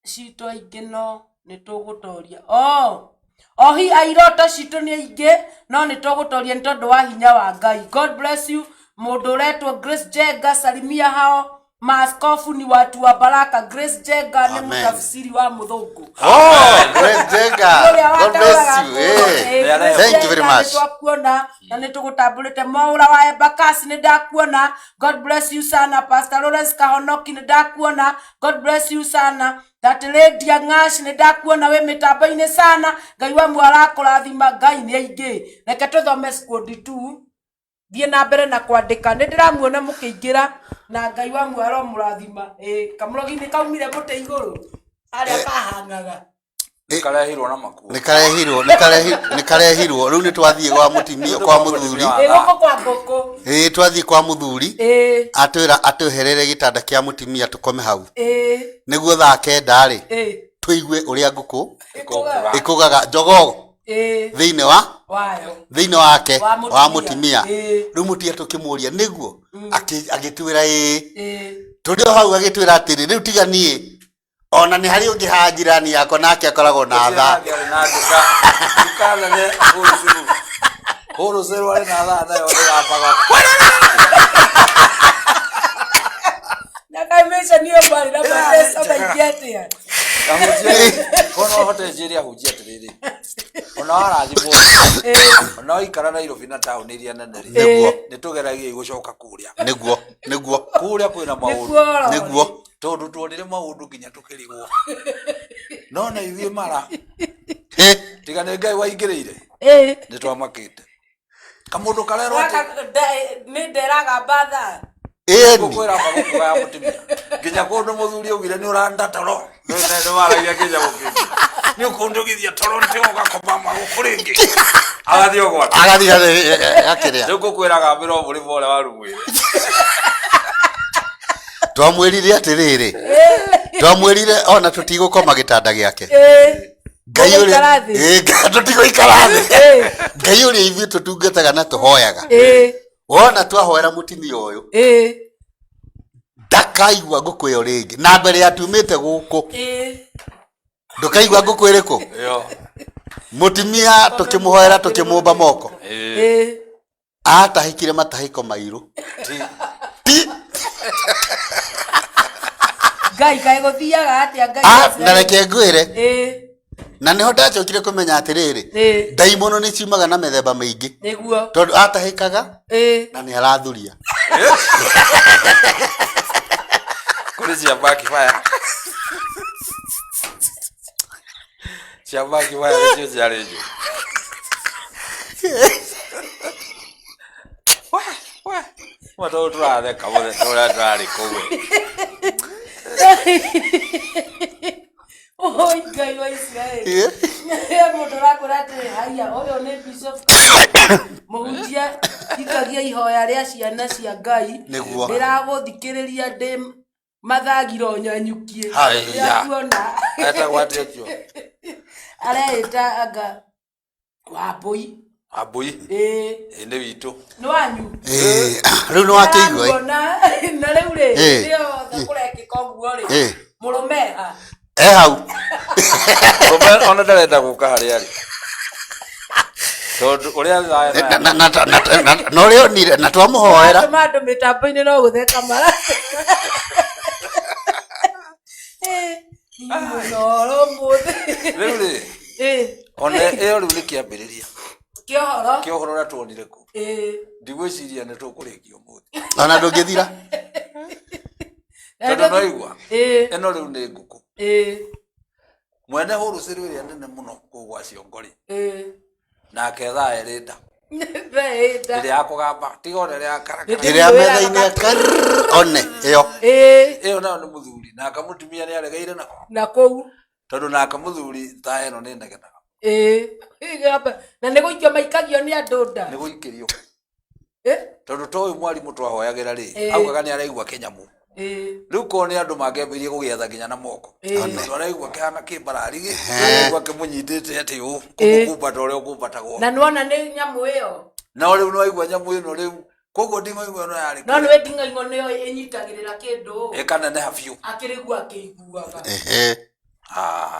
citũ aingĩ no nĩ tũgũtoria. Oh, ohi airoto citũ nĩ aingĩ no nĩ tũgũtoria nĩ tondũ wa hinya wa Ngai. God bless you. Mũndũ ũretwo Grace Jenga, salimia hao maaskofu ni watu wa baraka. Grace Jenga nĩ Amen. mũtafsiri wa mũthũngũ. Oh, Grace Jenga. Ũrĩa God bless wataũraga you. kũndũ. Grace Thank you very Jenga much. nĩ twakuona na nĩ tũgũtambũrĩte. Mwaũra wa Embakasi nĩ ndakuona, God bless you sana. Pastor Lawrence Kahonoki nĩ ndakuona, God bless you sana. That lady Ng'ash nĩ ndakuona wĩ mĩtambo-inĩ sana, Ngai wa muoyo arakũrathima. Ngai nĩ aingĩ. Reke tũthome squad 2, thiĩ na mbere na kwandĩka, nĩ ndĩramuona mũkĩingĩra na Ngai wa muoyo aromũrathima. Kamũrogi nĩ kaumire mũtĩ igũrũ harĩa kahang'aga. Karehirwo na makuo. Nĩ karehirwo, nĩ karehirwo. Rĩu nĩ twathiĩ gwa mũtimia, kwa mũthuri. Gũkũ kwa ngũkũ. Ĩĩ, twathiĩ kwa mũthuri, atwĩra atweherere gĩtanda kĩa mũtimia tũkome hau nĩguo thaa 9 rĩ tũigue ũrĩa ngũkũ ĩkũgaga. Ĩkũgaga jogoo thĩinĩ wa wayo thĩinĩ wake wa mũtumia. Wa mũtimia. Rĩu mũtimia tũkĩmũria nĩguo agĩtwĩra ĩĩ. Tũrĩ o hau agĩtwĩra atĩrĩ, rĩu tiga niĩ, ona nĩ harĩ ũngĩ haha njirani yakwa nake akoragwo na thaa. Arĩ na nduka nduka nene wholesale, arĩ na thaa nayo ĩrabaga. Na kaimĩca niyo mwarĩ na mbeca maingĩ atĩa? Kono hote njĩre ahunjia atĩrĩrĩ, ona warathimwo, ona waikara Nairobi na taũni iria nene rĩ, Nĩguo. nĩ tũgeragia gũcoka kũrĩa Nĩguo, nĩguo. Kũrĩa kwĩna maũndũ. Nĩkuo oro. Nĩguo. Tondũ tuonire maũndũ nginya tũkĩrigwo no na ithuĩ mara tiga nĩ Ngai waingĩrĩire nĩ twamakĩte kamũndũ karerwo atĩ Gaka nĩ nderaga mbatha. Ĩni. Gũkwĩra magũkũ ya mũtumia nginya kũndũ mũthuri augire nĩ ũranda toro nĩ waragia nginya gũkĩndũ nĩ ũkũndũgithia toro nĩ ũgakoma magũkũ rĩngĩ agathiĩ ũgwate. Agathiĩ gakĩrĩa. Rĩu ngũkwĩraga mbĩra o mũrĩmo ũrĩa warumwĩre. Twamwĩrire atĩrĩrĩ, twamwĩrire ona tũtigũkoma gĩtanda gĩake. Ngai ũrĩa Mũgũikara thĩ. Ĩĩ, tũtigũikara thĩ. Ngai ũrĩa ithuĩ tũtungataga na tũhoyaga. Wona twahoera mũtumia ũyũ Ĩĩ. ndakaigua ngũkũ ĩyo rĩngĩ na mbere ya tumĩte gũkũ Ĩĩ. ndũkaigua ngũkũ ĩrĩkũ Ĩyo. mũtumia tũkĩmũhoera tũkĩmũmba moko Ĩĩ. Ĩĩ. atahĩkire matahĩko mairũ Ti. ti Ngai kaĩ gũthiaga atĩa Ngai a wa Isiraeli? na reke ngwĩre Ĩĩ. na nĩho ndacokire kũmenya atĩrĩrĩ Ĩĩ. ndaimono nĩ ciumaga na mĩthemba mĩingĩ Nĩguo. tondũ atahĩkaga Ĩĩ. na nĩ arathuria Kũrĩ cia backfire. Cia backfire nĩcio ciarĩ njũru. We, we. Ma tondũ tũratheka mũthenya ũrĩa tũrarĩ kũu we. Oi Ngai wa Isiraeli. Ĩĩ. Mũndũ ũrakwĩra atĩ haiya ũyũ nĩ bishop mũhunjia ikagia ihoya rĩa ciana cia Ngai Nĩguo. ndĩragũthikĩrĩria ndĩ mathagiro nyanyukie Haiya. kuona Etagwo atĩa ũcio? areĩta anga wambũi Ambũi. ĩĩ Ĩ nĩ witũ. nĩ wanyu Ĩĩ, rĩu nĩ wakĩigua ĩ? Ndĩramuona, na rĩu rĩ Ĩĩ. rĩothe kũrekĩka ũguo rĩ Ĩĩ. mũrũme ha e hau Mũrũme ona ndarenda gũka harĩa arĩ. Tondũ ũrĩa thaya Na- na- na- na- na- na- na ũrĩa onire na twamũhoera Atũma andũ mĩtambo-inĩ no gũtheka mara mũnoro mũthĩ Rĩu rĩ, ona ĩyo rĩu nĩ kĩambĩrĩria kĩohoro kĩa ũhoro ũrĩa tuonire kũu. Ĩĩ. Ndigwĩciria nĩ tũkũrĩkia ũmũthĩ. ona ndũngĩthira Tondũ no igua Ĩĩ. ĩno rĩu nĩ ngũkũ. Ĩĩ. Mwene hũrũcĩrũ ĩrĩa nene mũno kũu gwa Ciongo rĩ, Ĩĩ. nake thaa ĩrĩ nda. Thaa ĩnda. Ĩrĩa ya kũgamba, tiga ona ĩrĩa ya karakara. ĩrĩa metha-inĩ ya karrrr, one ĩyo Ĩĩ. Ĩyo nayo nĩ mũthuri, nake mũtumia nĩ aregeire nako. Na kũu. Tondũ nake mũthuri thaa ĩno nĩ negenaga. Ĩĩ. Ĩgamba. Na nĩ gũikio maikagio nĩ andũ nda. Nĩ gũikĩrio. Ĩ? Tondũ to ũyũ mwarimũ twahoyagĩra rĩ, Ĩĩ. augaga nĩ araigua kĩnyamũ. Ĩĩ. Rĩu korwo nĩ andũ mangĩambĩrĩirie gũgĩetha nginya na moko. Ĩĩ. Tondũ araigua kĩhana kĩmbarari gĩ, araigua kĩmũnyitĩte atĩ ũũ, Ĩĩ. kũmũkumbata ũrĩa ũkumbatagwo. Na nĩwona nĩ nyamũ ĩyo. No rĩu nĩwaigua nyamũ ĩno rĩu, koguo nding'oing'o ĩno yarĩ No nĩwe nding'aing'o nĩyo ĩnyitagĩrĩra kĩndũ. ĩkaneneha biũ. Akĩrĩguo akĩiguaga. Ehe. Ah.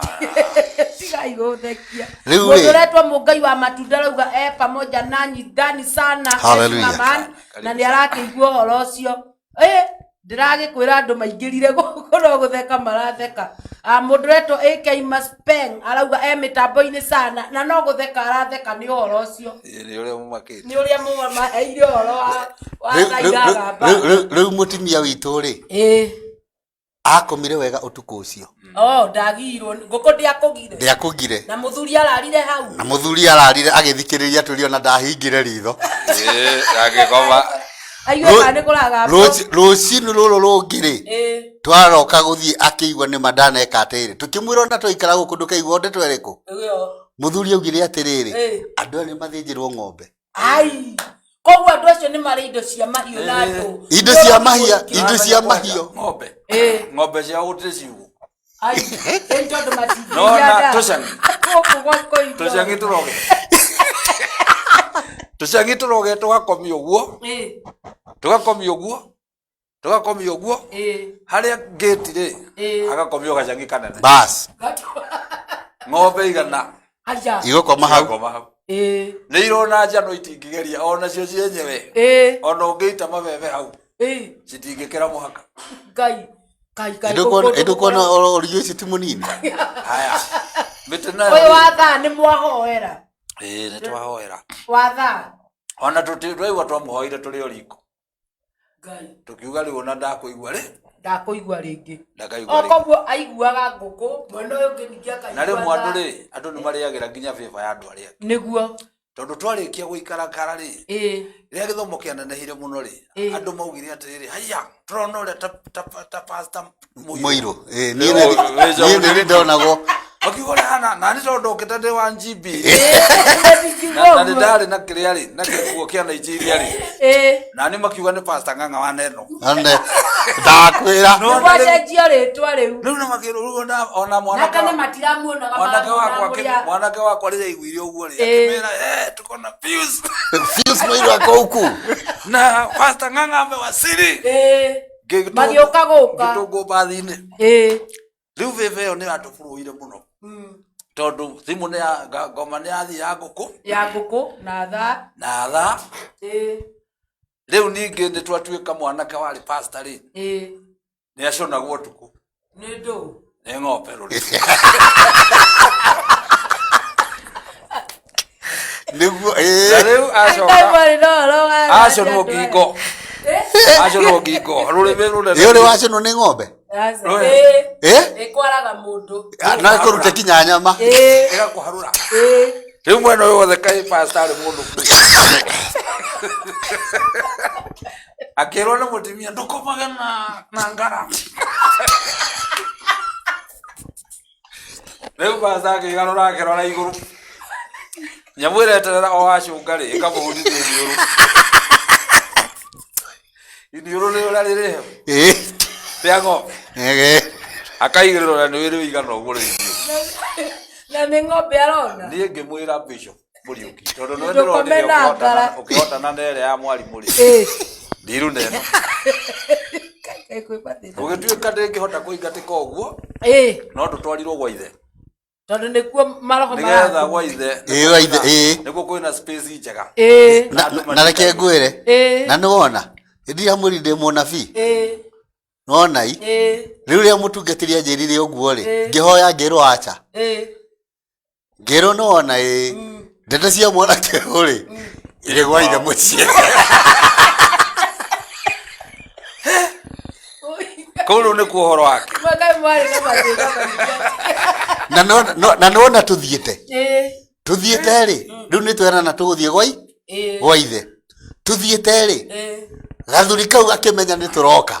Tigai gũthekia. Rĩu Mũndũ rĩ. ũretwo Mũngai wa matunda arauga e pamoja nanyi ndani sana. Hallelujah. Heshima man. Na nĩ arakĩigua ũhoro ũcio. Ĩ ndĩragĩkwĩra andũ maingĩrire gũkũ no gũtheka maratheka. Ah, mũndũ ũretwo AK Maspeng arauga e mĩtambo-inĩ sana na no gũtheka aratheka nĩ ũhoro ũcio. Ĩĩ, nĩ ũrĩa mũmakĩte. Nĩ ũrĩa mũmaheire ũhoro wa wa Rĩu- thaa rĩu- iragamba. rĩu- rĩu- rĩu mũtumia witũ rĩ Ĩ. akomire wega ũtukũ ũcio Oh, ndagirwo ngũkũ ndĩakũgire. ndĩakũgire Na mũthuri ararire hau. na mũthuri ararire agĩthikĩrĩria tũrĩ ona ndahingire ritho Ĩĩ, agĩkoma. Aigue kana nĩ kũragambwo. Rũcinĩ rũrũ rũngĩ rĩ Ĩ. twaroka gũthiĩ akĩigua nĩma ndaneka atĩrĩ tũkĩmwĩra ona twaikara gũkũ ndũkaigua ndeto ĩrĩkũ Ĩyo. mũthuri augire atĩrĩrĩ Ĩ. andũ aya nĩ mathĩnjĩrwo ng'ombe Ai. Koguo andũ acio nĩ marĩ indo cia mahiũ na andũ. indo cia mahia indo cia mahiũ Ng'ombe. Ĩĩ. Ng'ombe ciao gũtirĩ ciugũ. Ai. Ĩ tondũ matingĩgĩa No, na nda. tũcang'i. Gũkũ gwa kũigua. Tũcang'i tũroge. Tũcang'i tũroge tũgakomio ũguo, Ĩ. tũgakomio ũguo, tũgakomio ũguo. Ĩ. Harĩa gate rĩ, Ĩĩ. hagakomio gacang'i kanene. bas Ng'ombe igana. Aya. igũkoma hau Igakoma hau. Ĩ. Nĩ irona njano itingĩgeria onacio cienyewe. Ĩ. Ona ũngĩita mabebe hau, Ĩ. citingĩkĩra mũhaka. Ngai. Ngai Ngai. ĩndũkuona ũrigi ũcio ti mũnini Haya. Mĩtĩ nayo. Ũyũ rĩ, wa thaa nĩ mwahoera. Ĩĩ, nĩ twahoera. Wa thaa. Ona tũraigua twamũhoire tũrĩ o riko. Ngai. Tũkiuga rĩu ona ndakũigua rĩ, Ndakũigua rĩngĩ. ndakaigua O rĩngĩ. koguo aiguaga ngũkũ mwena ũyũ ũngĩ ningĩ akaigua Na rĩmwe andũ thaa. rĩ, andũ nĩ marĩagĩra nginya bĩba ya andũ arĩa angĩ. Nĩguo. Tondũ twarĩkia gũikara kara rĩ, Ĩ. rĩrĩa gĩthomo kĩanenehire mũno rĩ, Ĩĩ. andũ maugire atĩrĩrĩ, haiya, tũrona ũrĩa ta pastor Mũirũ. mũirũ Ĩ, niĩ nĩ- niĩ nĩ ndonagwo Makiuga ũrĩa hana nani tondũ ndokĩte ndĩ wa GB Ndingiuga na nĩ ũguo. ndarĩ na kĩrĩa rĩ na kĩguo kĩa Nigeria rĩ Ĩĩ. nani makiuga nĩ pastor Ng'ang'a wa neno One, ndakwĩra No, na rĩu- Nĩgwacenjio rĩtwa rĩu. rĩu nĩ makĩrwo rĩu ona ona Na mwanake tene wa- matiramuonaga mwanake wakwa maramuona akĩ- mwanake wakwa rĩrĩa aiguire ũguo rĩ Ĩĩ. akĩmĩra eh tuko na fuse Fuse mwĩrĩ wako huku na pastor Ng'ang'a amewasili Ĩĩ. Ngĩtũngwo- Magĩũka gũka. ngĩtũngwo mbathi-inĩ Ĩĩ. rĩu vĩvĩ ĩyo nĩ yatũburuire mũno tondũ thimũ nĩ ya ngoma nĩ yathiĩ ya ngũkũ Ya ngũkũ na thaa. na thaa Ĩĩ. rĩu ningĩ nĩ twatuĩka mwanake warĩ pastor rĩ Ĩĩ. nĩ aconagwo ũtukũ Nĩ ndũ. nĩ ng'ombe rũrĩ nĩguo na ĩĩ rĩu Ngai acoka mwarĩ na ũhoro wa aconwo ngingo aconwo ngingo rũrĩmĩ rũnene ĩ ũrĩ wacinwo nĩ ng'ombe Aca. Rũĩ. Ĩĩ. ĩ Ĩkwaraga mũndũ. na kũrute kinya nyama Ĩĩ. ĩgakũharũra Ĩĩ. rĩu mwena ũyũ wothe kaĩ pastor arĩ mũndũ akĩrwo nĩ mũtumia ndũkomage na na ngara rĩu pastor akĩgarũra akĩrora igũrũ nyamũ ĩreterera o acũnga rĩ ĩkamũhurithia iniũrũ iniũrũ nĩ ũrĩa rĩrĩ hehu ĩ rĩa ng'ombe ĩ akaigĩrĩrwo na nĩ wĩrĩ ũigana ũguo rĩ iniũrũ Na nĩ ng'ombe arona. niĩ ngĩmwĩra bishop Mũriũki tondũ nĩwe Ndũkome ndĩronire na ngara. ũkĩhotana na ĩrĩa ya mwarimũ rĩ Ĩĩ. ndiru neno Kaĩ kwĩ mathĩna. gũgĩtuĩka ndĩngĩhota kũingatĩka ũguo Ĩĩ. no ndũtwarirwo gwa ithe Tondũ nĩkuo maroho nĩgetha maraku. gwa ithe Ĩĩ, gwa ithe, ĩĩ. nĩkuo kwĩna space njega Ĩĩ. na reke ngwĩre Ĩĩ. na nĩwona ndiramwĩri ndĩ mũnabii Ĩĩ. nona i Ĩĩ. rĩu rĩrĩa mũtungatĩri anjĩrire ũguo rĩ Ĩĩ. ngĩhoya ngĩrwo aca Ĩĩ. ngĩrwo nĩwona ĩ ndeto cia mwanake ũyũ rĩ irĩ gwa ithe mũciĩ kũu rĩu nĩkuo ũhoro wake Ngai mwarĩ na mathĩna maingĩ. na na nĩwona tũthiĩte Ĩĩ. tũthiĩte rĩ rĩu nĩ twerana tũgũthiĩ gwa Ĩĩ. gwa ithe tũthiĩte rĩ Ĩĩ. gathuri kau gakĩmenya nĩ tũroka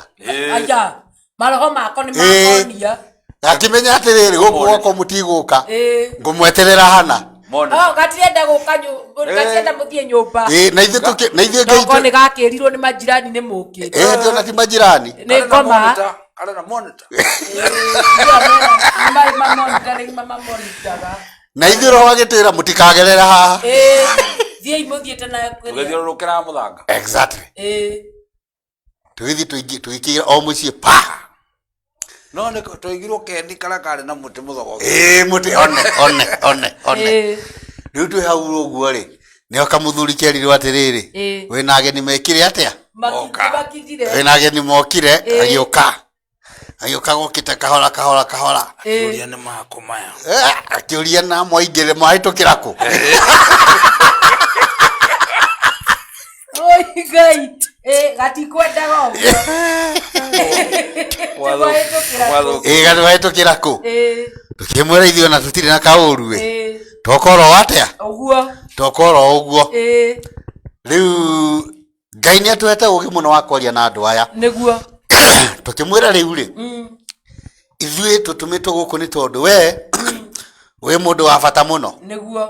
Aya. Maroho mako nĩ Ĩĩ. makonia. gakĩmenya atĩrĩrĩ gũkũ gwakwa mũtigũka Ĩĩ. ngũmweterera hana Mone. Oh, gatirenda gũka nyũmba, gatirenda mũthiĩ nyũmba. Ĩĩ, na ithuĩ tũkĩ na ithuĩ Toko Ngai nĩ gakĩrirwo nĩ majirani nĩ mũkĩte. ĩĩ tũona ti majirani Nĩ Karĩ na ngoma. monitor, karĩ na monitor. Ĩĩ, marĩ mamonitoring mamamonitaga. na ithuĩ roho agĩtwĩra mũtikagerera haha Ĩĩ. Thiĩi mũthiĩte na kũrĩa. Tũgĩthiũrũrũkĩra mũthanga exactly Ĩĩ. tũgĩthiĩ tũgĩkĩra o mũciĩ pa no nĩ twaigirwo kendi karĩa karĩ na mũtĩ mũthogogu ĩĩ mũtĩ one one one one Ĩĩ. rĩu twĩ hau ũguo rĩ nĩho kamũthuri kerirwo atĩrĩrĩ Ĩĩ. wĩna ageni mekire atĩa Moka. Makithire. wĩna ageni mokire Ĩĩ. agĩũka agĩũka gũkĩte kahora kahora kahora Ĩĩ. ũria nĩ mako maya Eh, akĩũria na mwaingĩre mwahĩtũkĩra kũ Oi Ngai. Ĩĩ, gatikwendaga ũguo. Twahĩtũkĩra kũ? ĩĩ gatwahĩtũkĩra kũ Ĩĩ. tũkĩmwĩra ithuĩ ona tũtirĩ na kaũru ĩ Ĩĩ. tokorwo atĩa Ũguo. tokorwo ũguo Ĩĩ. rĩu ngai nĩ atũhete ũgĩ mũno wa kwaria na andũ aya Nĩguo. tũkĩmwĩra rĩu rĩ ithuĩ tũtũmĩtwo gũkũ nĩ tondũ we wĩ mũndũ wa bata mũno Nĩguo.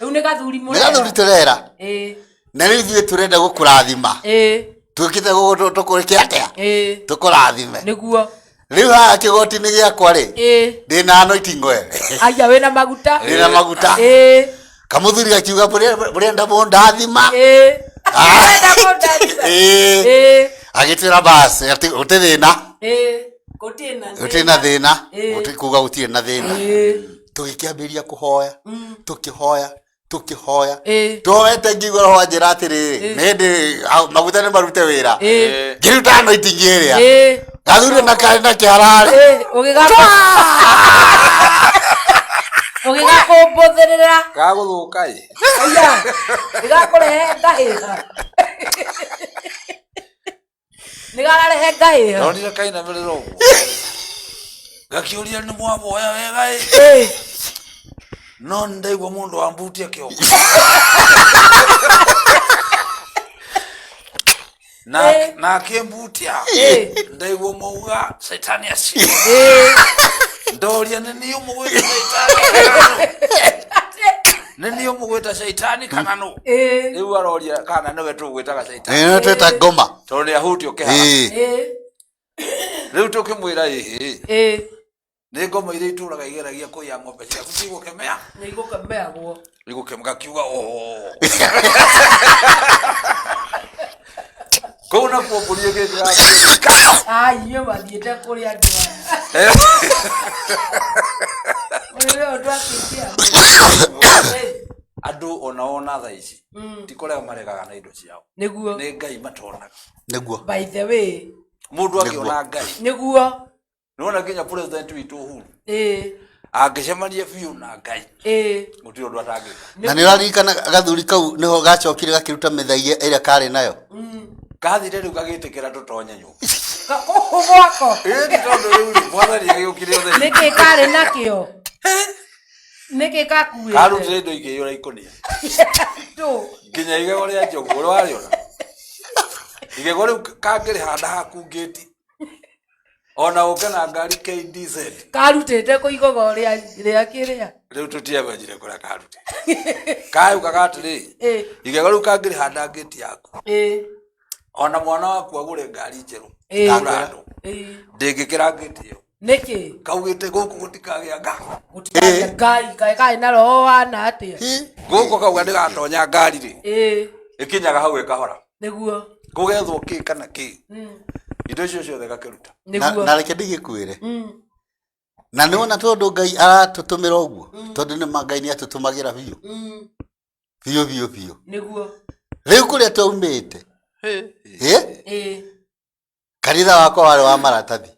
Rĩu nĩ gathuri nĩ gathuri mũrera. tũrera Ĩĩ. na rĩu ithuĩ tũrenda gũkũrathima Ĩĩ. tũkĩte gũkũ tũkũrĩke atĩa Ĩĩ. tũkũrathime Nĩguo. rĩu haha kĩgoti-inĩ gĩakwa rĩ Ĩĩ. ndĩna anointing oil Aya wĩna maguta. ndĩna maguta Ĩĩ. kamũthuri gakiuga mũrenda mũndathima Ĩĩ. Ah. Ũrenda kũndathima. Ĩĩ. Ĩĩ. agĩtwĩra bas gũtirĩ thĩna Ĩĩ. Gũtirĩ na gũtirĩ na thĩna Ĩĩ. gũtirĩ kuga gũtirĩ na thĩna Ĩĩ. tũgĩkĩambĩrĩria kũhoya tũkĩhoya tũkĩhoya Ĩĩ. tũhoete ngĩigua roho anjĩra atĩrĩrĩ nĩ hĩndĩ maguta nĩ marute wĩra Ĩĩ. ngĩruta anointing ĩrĩa Ĩĩ. gathuri na karĩ na kĩhararĩ Ĩĩ. Ũgĩgakũ. Ũgĩgakũmbũthĩrĩra. gagũthũka ĩ Aya. Gĩgakũrehe ngahĩha. Nĩgararehe ngahĩha. ndonire kainamĩrĩra ũguo gakĩũria nĩ mwaboya wega ĩ Ĩĩ. no nĩ ndaigua mũndũ wambutia kĩongo na Ĩ. na akĩmbutia Ĩ. ndaigua mauga caitani acio Ĩĩ. Ndoria nĩ niĩ ũmũgwĩta caitani kana nũ? Nĩ niĩ ũmũgwĩta caitani kana nũ? Ĩĩ. Rĩu aroria kana nĩwe tũgwĩtaga caitani. Ĩĩ, nĩwe twĩta ngoma. Tondũ nĩ ahutio kĩhara. Ĩĩ. Ĩĩ. Rĩu tũkĩmwĩra ĩhĩ. Ĩĩ. Nĩ ngoma iria itũraga igeragia kũiya ng'ombe ciaku cigũkemea. Nĩ igũkemeagwo. Igũkemea kiuga ooo. Kũu nakuo mbũri ĩgĩkĩra. Ai, inyuĩ mathiĩte kũrĩ andũ aya. Ũrĩa ũndũ akĩingĩra. Andũ ona ona thaa ici ti kũrega maregaga na indo ciao. Nĩguo. Nĩ Ngai matonaga. Nĩguo. By the way. Mũndũ angĩona Ngai. Nĩguo. Nĩwona nginya president witũ Uhuru Ĩĩ. angĩcemania biũ na Ngai Ĩĩ. gũtirĩ ũndũ atangĩka. Na nĩ ũraririkana gathuri kau nĩho gacokire gakĩruta mĩthaiga ĩrĩa karĩ nayo. Gathire rĩu gagĩtĩkĩra tũtonye nyũmba. Kũu gwako. Ĩĩ nĩ tondũ rĩu rĩ mwathani agĩũkire ũtheri. Nĩkĩ karĩ nakĩo? Nĩkĩ gakuĩte? Karutire indo ikĩiyũra ikũnia. Tũ. Nginya igego rĩa njogu ũrĩa warĩona. Igego rĩu kangĩrĩhanda haku ngĩti. Ona ũke na ngari KDZ. Karutĩte kũ igogo rĩa rĩa kĩrĩa? Rĩu tũtiamenyire kũrĩa karutĩte. Kayugaga atĩrĩ, Ĩĩ. igego rĩu kangĩrĩhanda ngĩti yaku. Ĩĩ. Ona mwana waku agũre ngari njerũ. Ĩĩ. Prado. Ĩĩ. Ndĩngĩkĩra ngĩti ĩyo. Nĩkĩ? Kaugĩte gũkũ gũtikagĩa ngari. Gũtikagĩa ngari, kaĩ karĩ na roho wana atĩa? Gũkũ kauga ndĩgatonya ngari rĩ. Ĩĩ. Ĩkinyaga hau ĩkahora. Nĩguo. Kũgethwo kĩ kana kĩ. Indo icio ciothe gakĩruta. Na Nĩguo. na reke ndĩgĩkwĩre. Na nĩ wona tondũ Ngai aratũtũmĩra ũguo. Tondũ nĩ ma Ngai nĩ atũtũmagĩra biũ. Biũ biũ biũ. Nĩguo. Rĩu kũrĩa twaumĩte. Ĩ? Ĩĩ. Kanitha wakwa warĩ wa maratathi.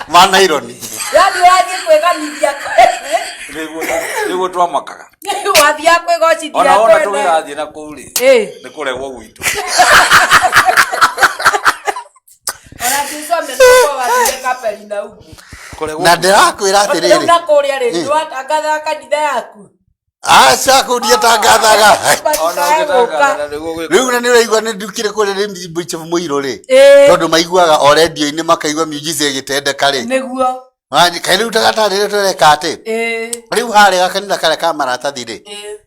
Ma naironi. Yaani ũrathiĩ kwĩganithia Nĩguo twamakaga. wathiaga kwĩgocithia Ona wona kwene. tũgĩgathiĩ na kũu rĩ. Ĩĩ. Nĩ kũregwo gwitũ. Ona Jesũ amenyekwo wathire Kaperinaumu. Kũregwo. Na ndĩrakwĩra Rĩu atĩrĩrĩ. na kũrĩa rĩ, nĩwatangathaga kanitha yaku. Aca kũu ndiatangathaga. Ona Matikae gũka. ũngĩtangatha nĩguo gwĩka. Rĩu na nĩ ũraigua nĩ ndukire kũrĩa nĩ Bishop Mũirũ rĩ. Ĩĩ. Tondũ maiguaga o rendio-inĩ makaigua miujiza ĩgĩtendeka rĩ. Nĩguo. Wanji kaĩ rĩu tagatarĩ tũreka atĩ. Ĩĩ. Rĩu harĩa gakanitha karĩa ka maratathi rĩ. Ĩĩ.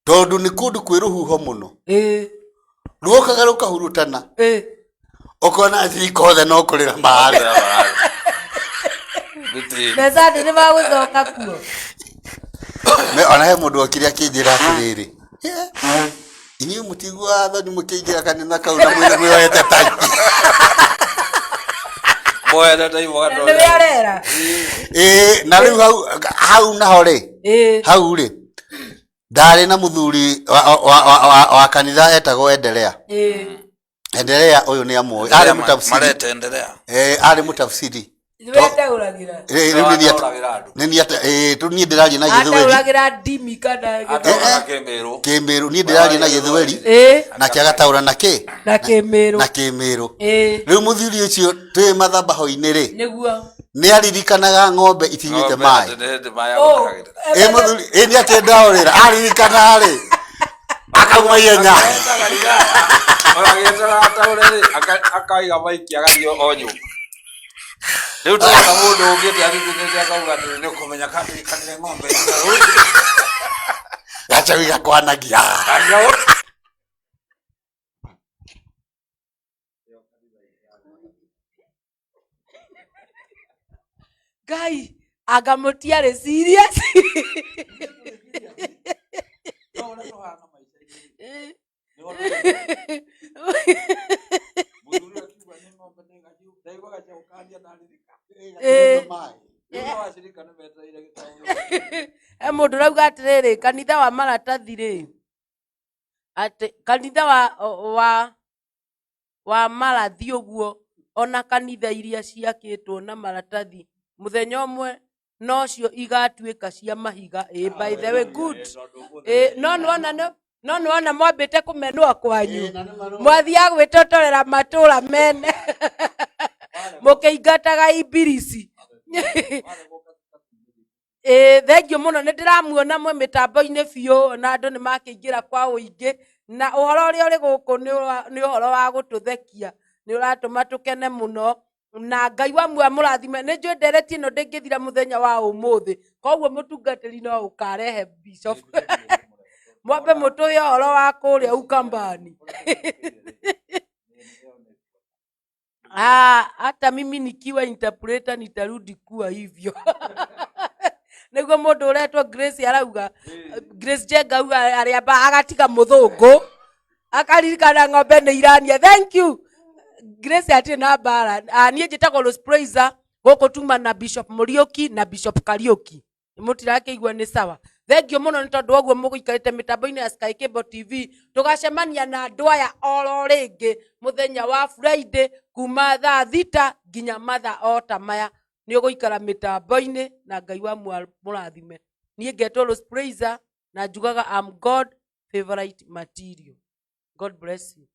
Tondũ nĩ kũndũ kwĩ rũhuho mũno. Ĩĩ. Ruokaga rũkahurutana. Ĩĩ. Ũkona acirika othe no kũrĩra mararĩra. Nĩ tĩri. Na Sunday nĩ magũcoka kuo. Ona he mũndũ okire akĩnjĩra atĩrĩrĩ. Inyuĩ mũtiguaga thoni mũkĩingĩra kanitha kau na mwĩohete tai. Moete tai Na mũgatonya. nĩwe arera. Ĩĩ na rĩu hau hau naho rĩ. Ĩĩ. Hau rĩ. Ndarĩ na mũthuri wa, wa, wa, wa, wa kanitha etagwo Endelea. Ĩĩ. Endelea ũyũ nĩ amũĩ. Arĩ mũtafsiri. Maretendelea. Eh, arĩ mũtafsiri. Nĩwe ataũragĩra. Rĩu nĩ niĩ Ataũragĩra andũ. nĩ niĩ niĩ ndĩraria na gĩthweri. Ataũragĩra ndimi kana Ataũraga kĩmĩrũ. Kĩmĩrũ niĩ ndĩraria na gĩthweri. Ĩĩ. Nake agataũra na kĩ? Na kĩmĩrũ. Na kĩmĩrũ. Ĩĩ. Rĩu mũthuri ũcio twĩ mathabaho-inĩ rĩ. Nĩguo. Nĩ aririkanaga ng'ombe itinyuĩte Ng'ombe maĩ. atĩ nĩ hĩndĩ maĩ Oh. agũtahagĩra. Ĩ mũthuri ĩ nĩ akĩndaũrĩra aririkana rĩ. Akauma ihenya. Agetaga riraya. Ona agĩetaga ataũre rĩ, akaiga maiki agathiĩ o nyũmba. Rĩu tũrona mũndũ ũngĩte athithĩte akauga atĩrĩ nĩ ũkũmenya kandirikanire ng'ombe ĩno. Gacaũ gakwanagia. Ngai anga mũtiarĩ serious. Ĩĩ. He mũndũ ũrauga atĩrĩrĩ kanitha wa maratathi rĩ atĩ kanitha wa wa wa marathi ũguo ona kanitha iria ciakĩtwo na maratathi mũthenya ũmwe nocio igatuĩka cia mahiga. Ĩĩ, by the way good. Ĩĩ, no nĩwona no nĩwona mwambĩte kũmenwo kwanyu mwathiaga gwĩtotorera matũra mene mũkĩingataga imbirici. Ĩĩ, thengiũ mũno nĩ ndĩramuona mwĩ mĩtambo-inĩ biũ na andũ nĩ makĩingĩra kwa ũingĩ na ũhoro ũrĩa ũrĩ gũkũ nĩ ũhoro wa gũtũthekia nĩ ũratũma tũkene mũno. Na Ngai wa muoyo amũrathime. Nĩ njũĩ ndereti ĩno ndĩngĩthira mũthenya wa ũmũthĩ, koguo mũtungatĩri no ũkarehe bishop mwambe mũtũhe ũhoro wa kũrĩa Ukambani. Ah, hata mimi nikiwa interpreter nitarudi kuwa hivyo. Niguo mundu uretwo Grace arauga, Grace Jenga auga arĩamba agatiga muthungu akaririkana ng'ombe nĩ irania. Thank you Grace, atirĩ na mbara. Ah, niĩ njĩtagwo Rose Praiser, gũkũ tuma na Bishop Mũriũki na Bishop Kariũki. Mũtirakĩigua nĩ sawa? Thengio mũno nĩ tondũ woguo mũgũikarĩte mĩtambo-inĩ ya Sky Cable TV. Tũgacemania na andũ aya oro rĩngĩ mũthenya wa Friday kuma thaa 6 nginya mathaa o ta maya. Nĩ ũgũikara mĩtambo-inĩ na Ngai wa mũrathime. Niĩ ngetwo Rose Praiser na njugaga am God favorite material. God bless you.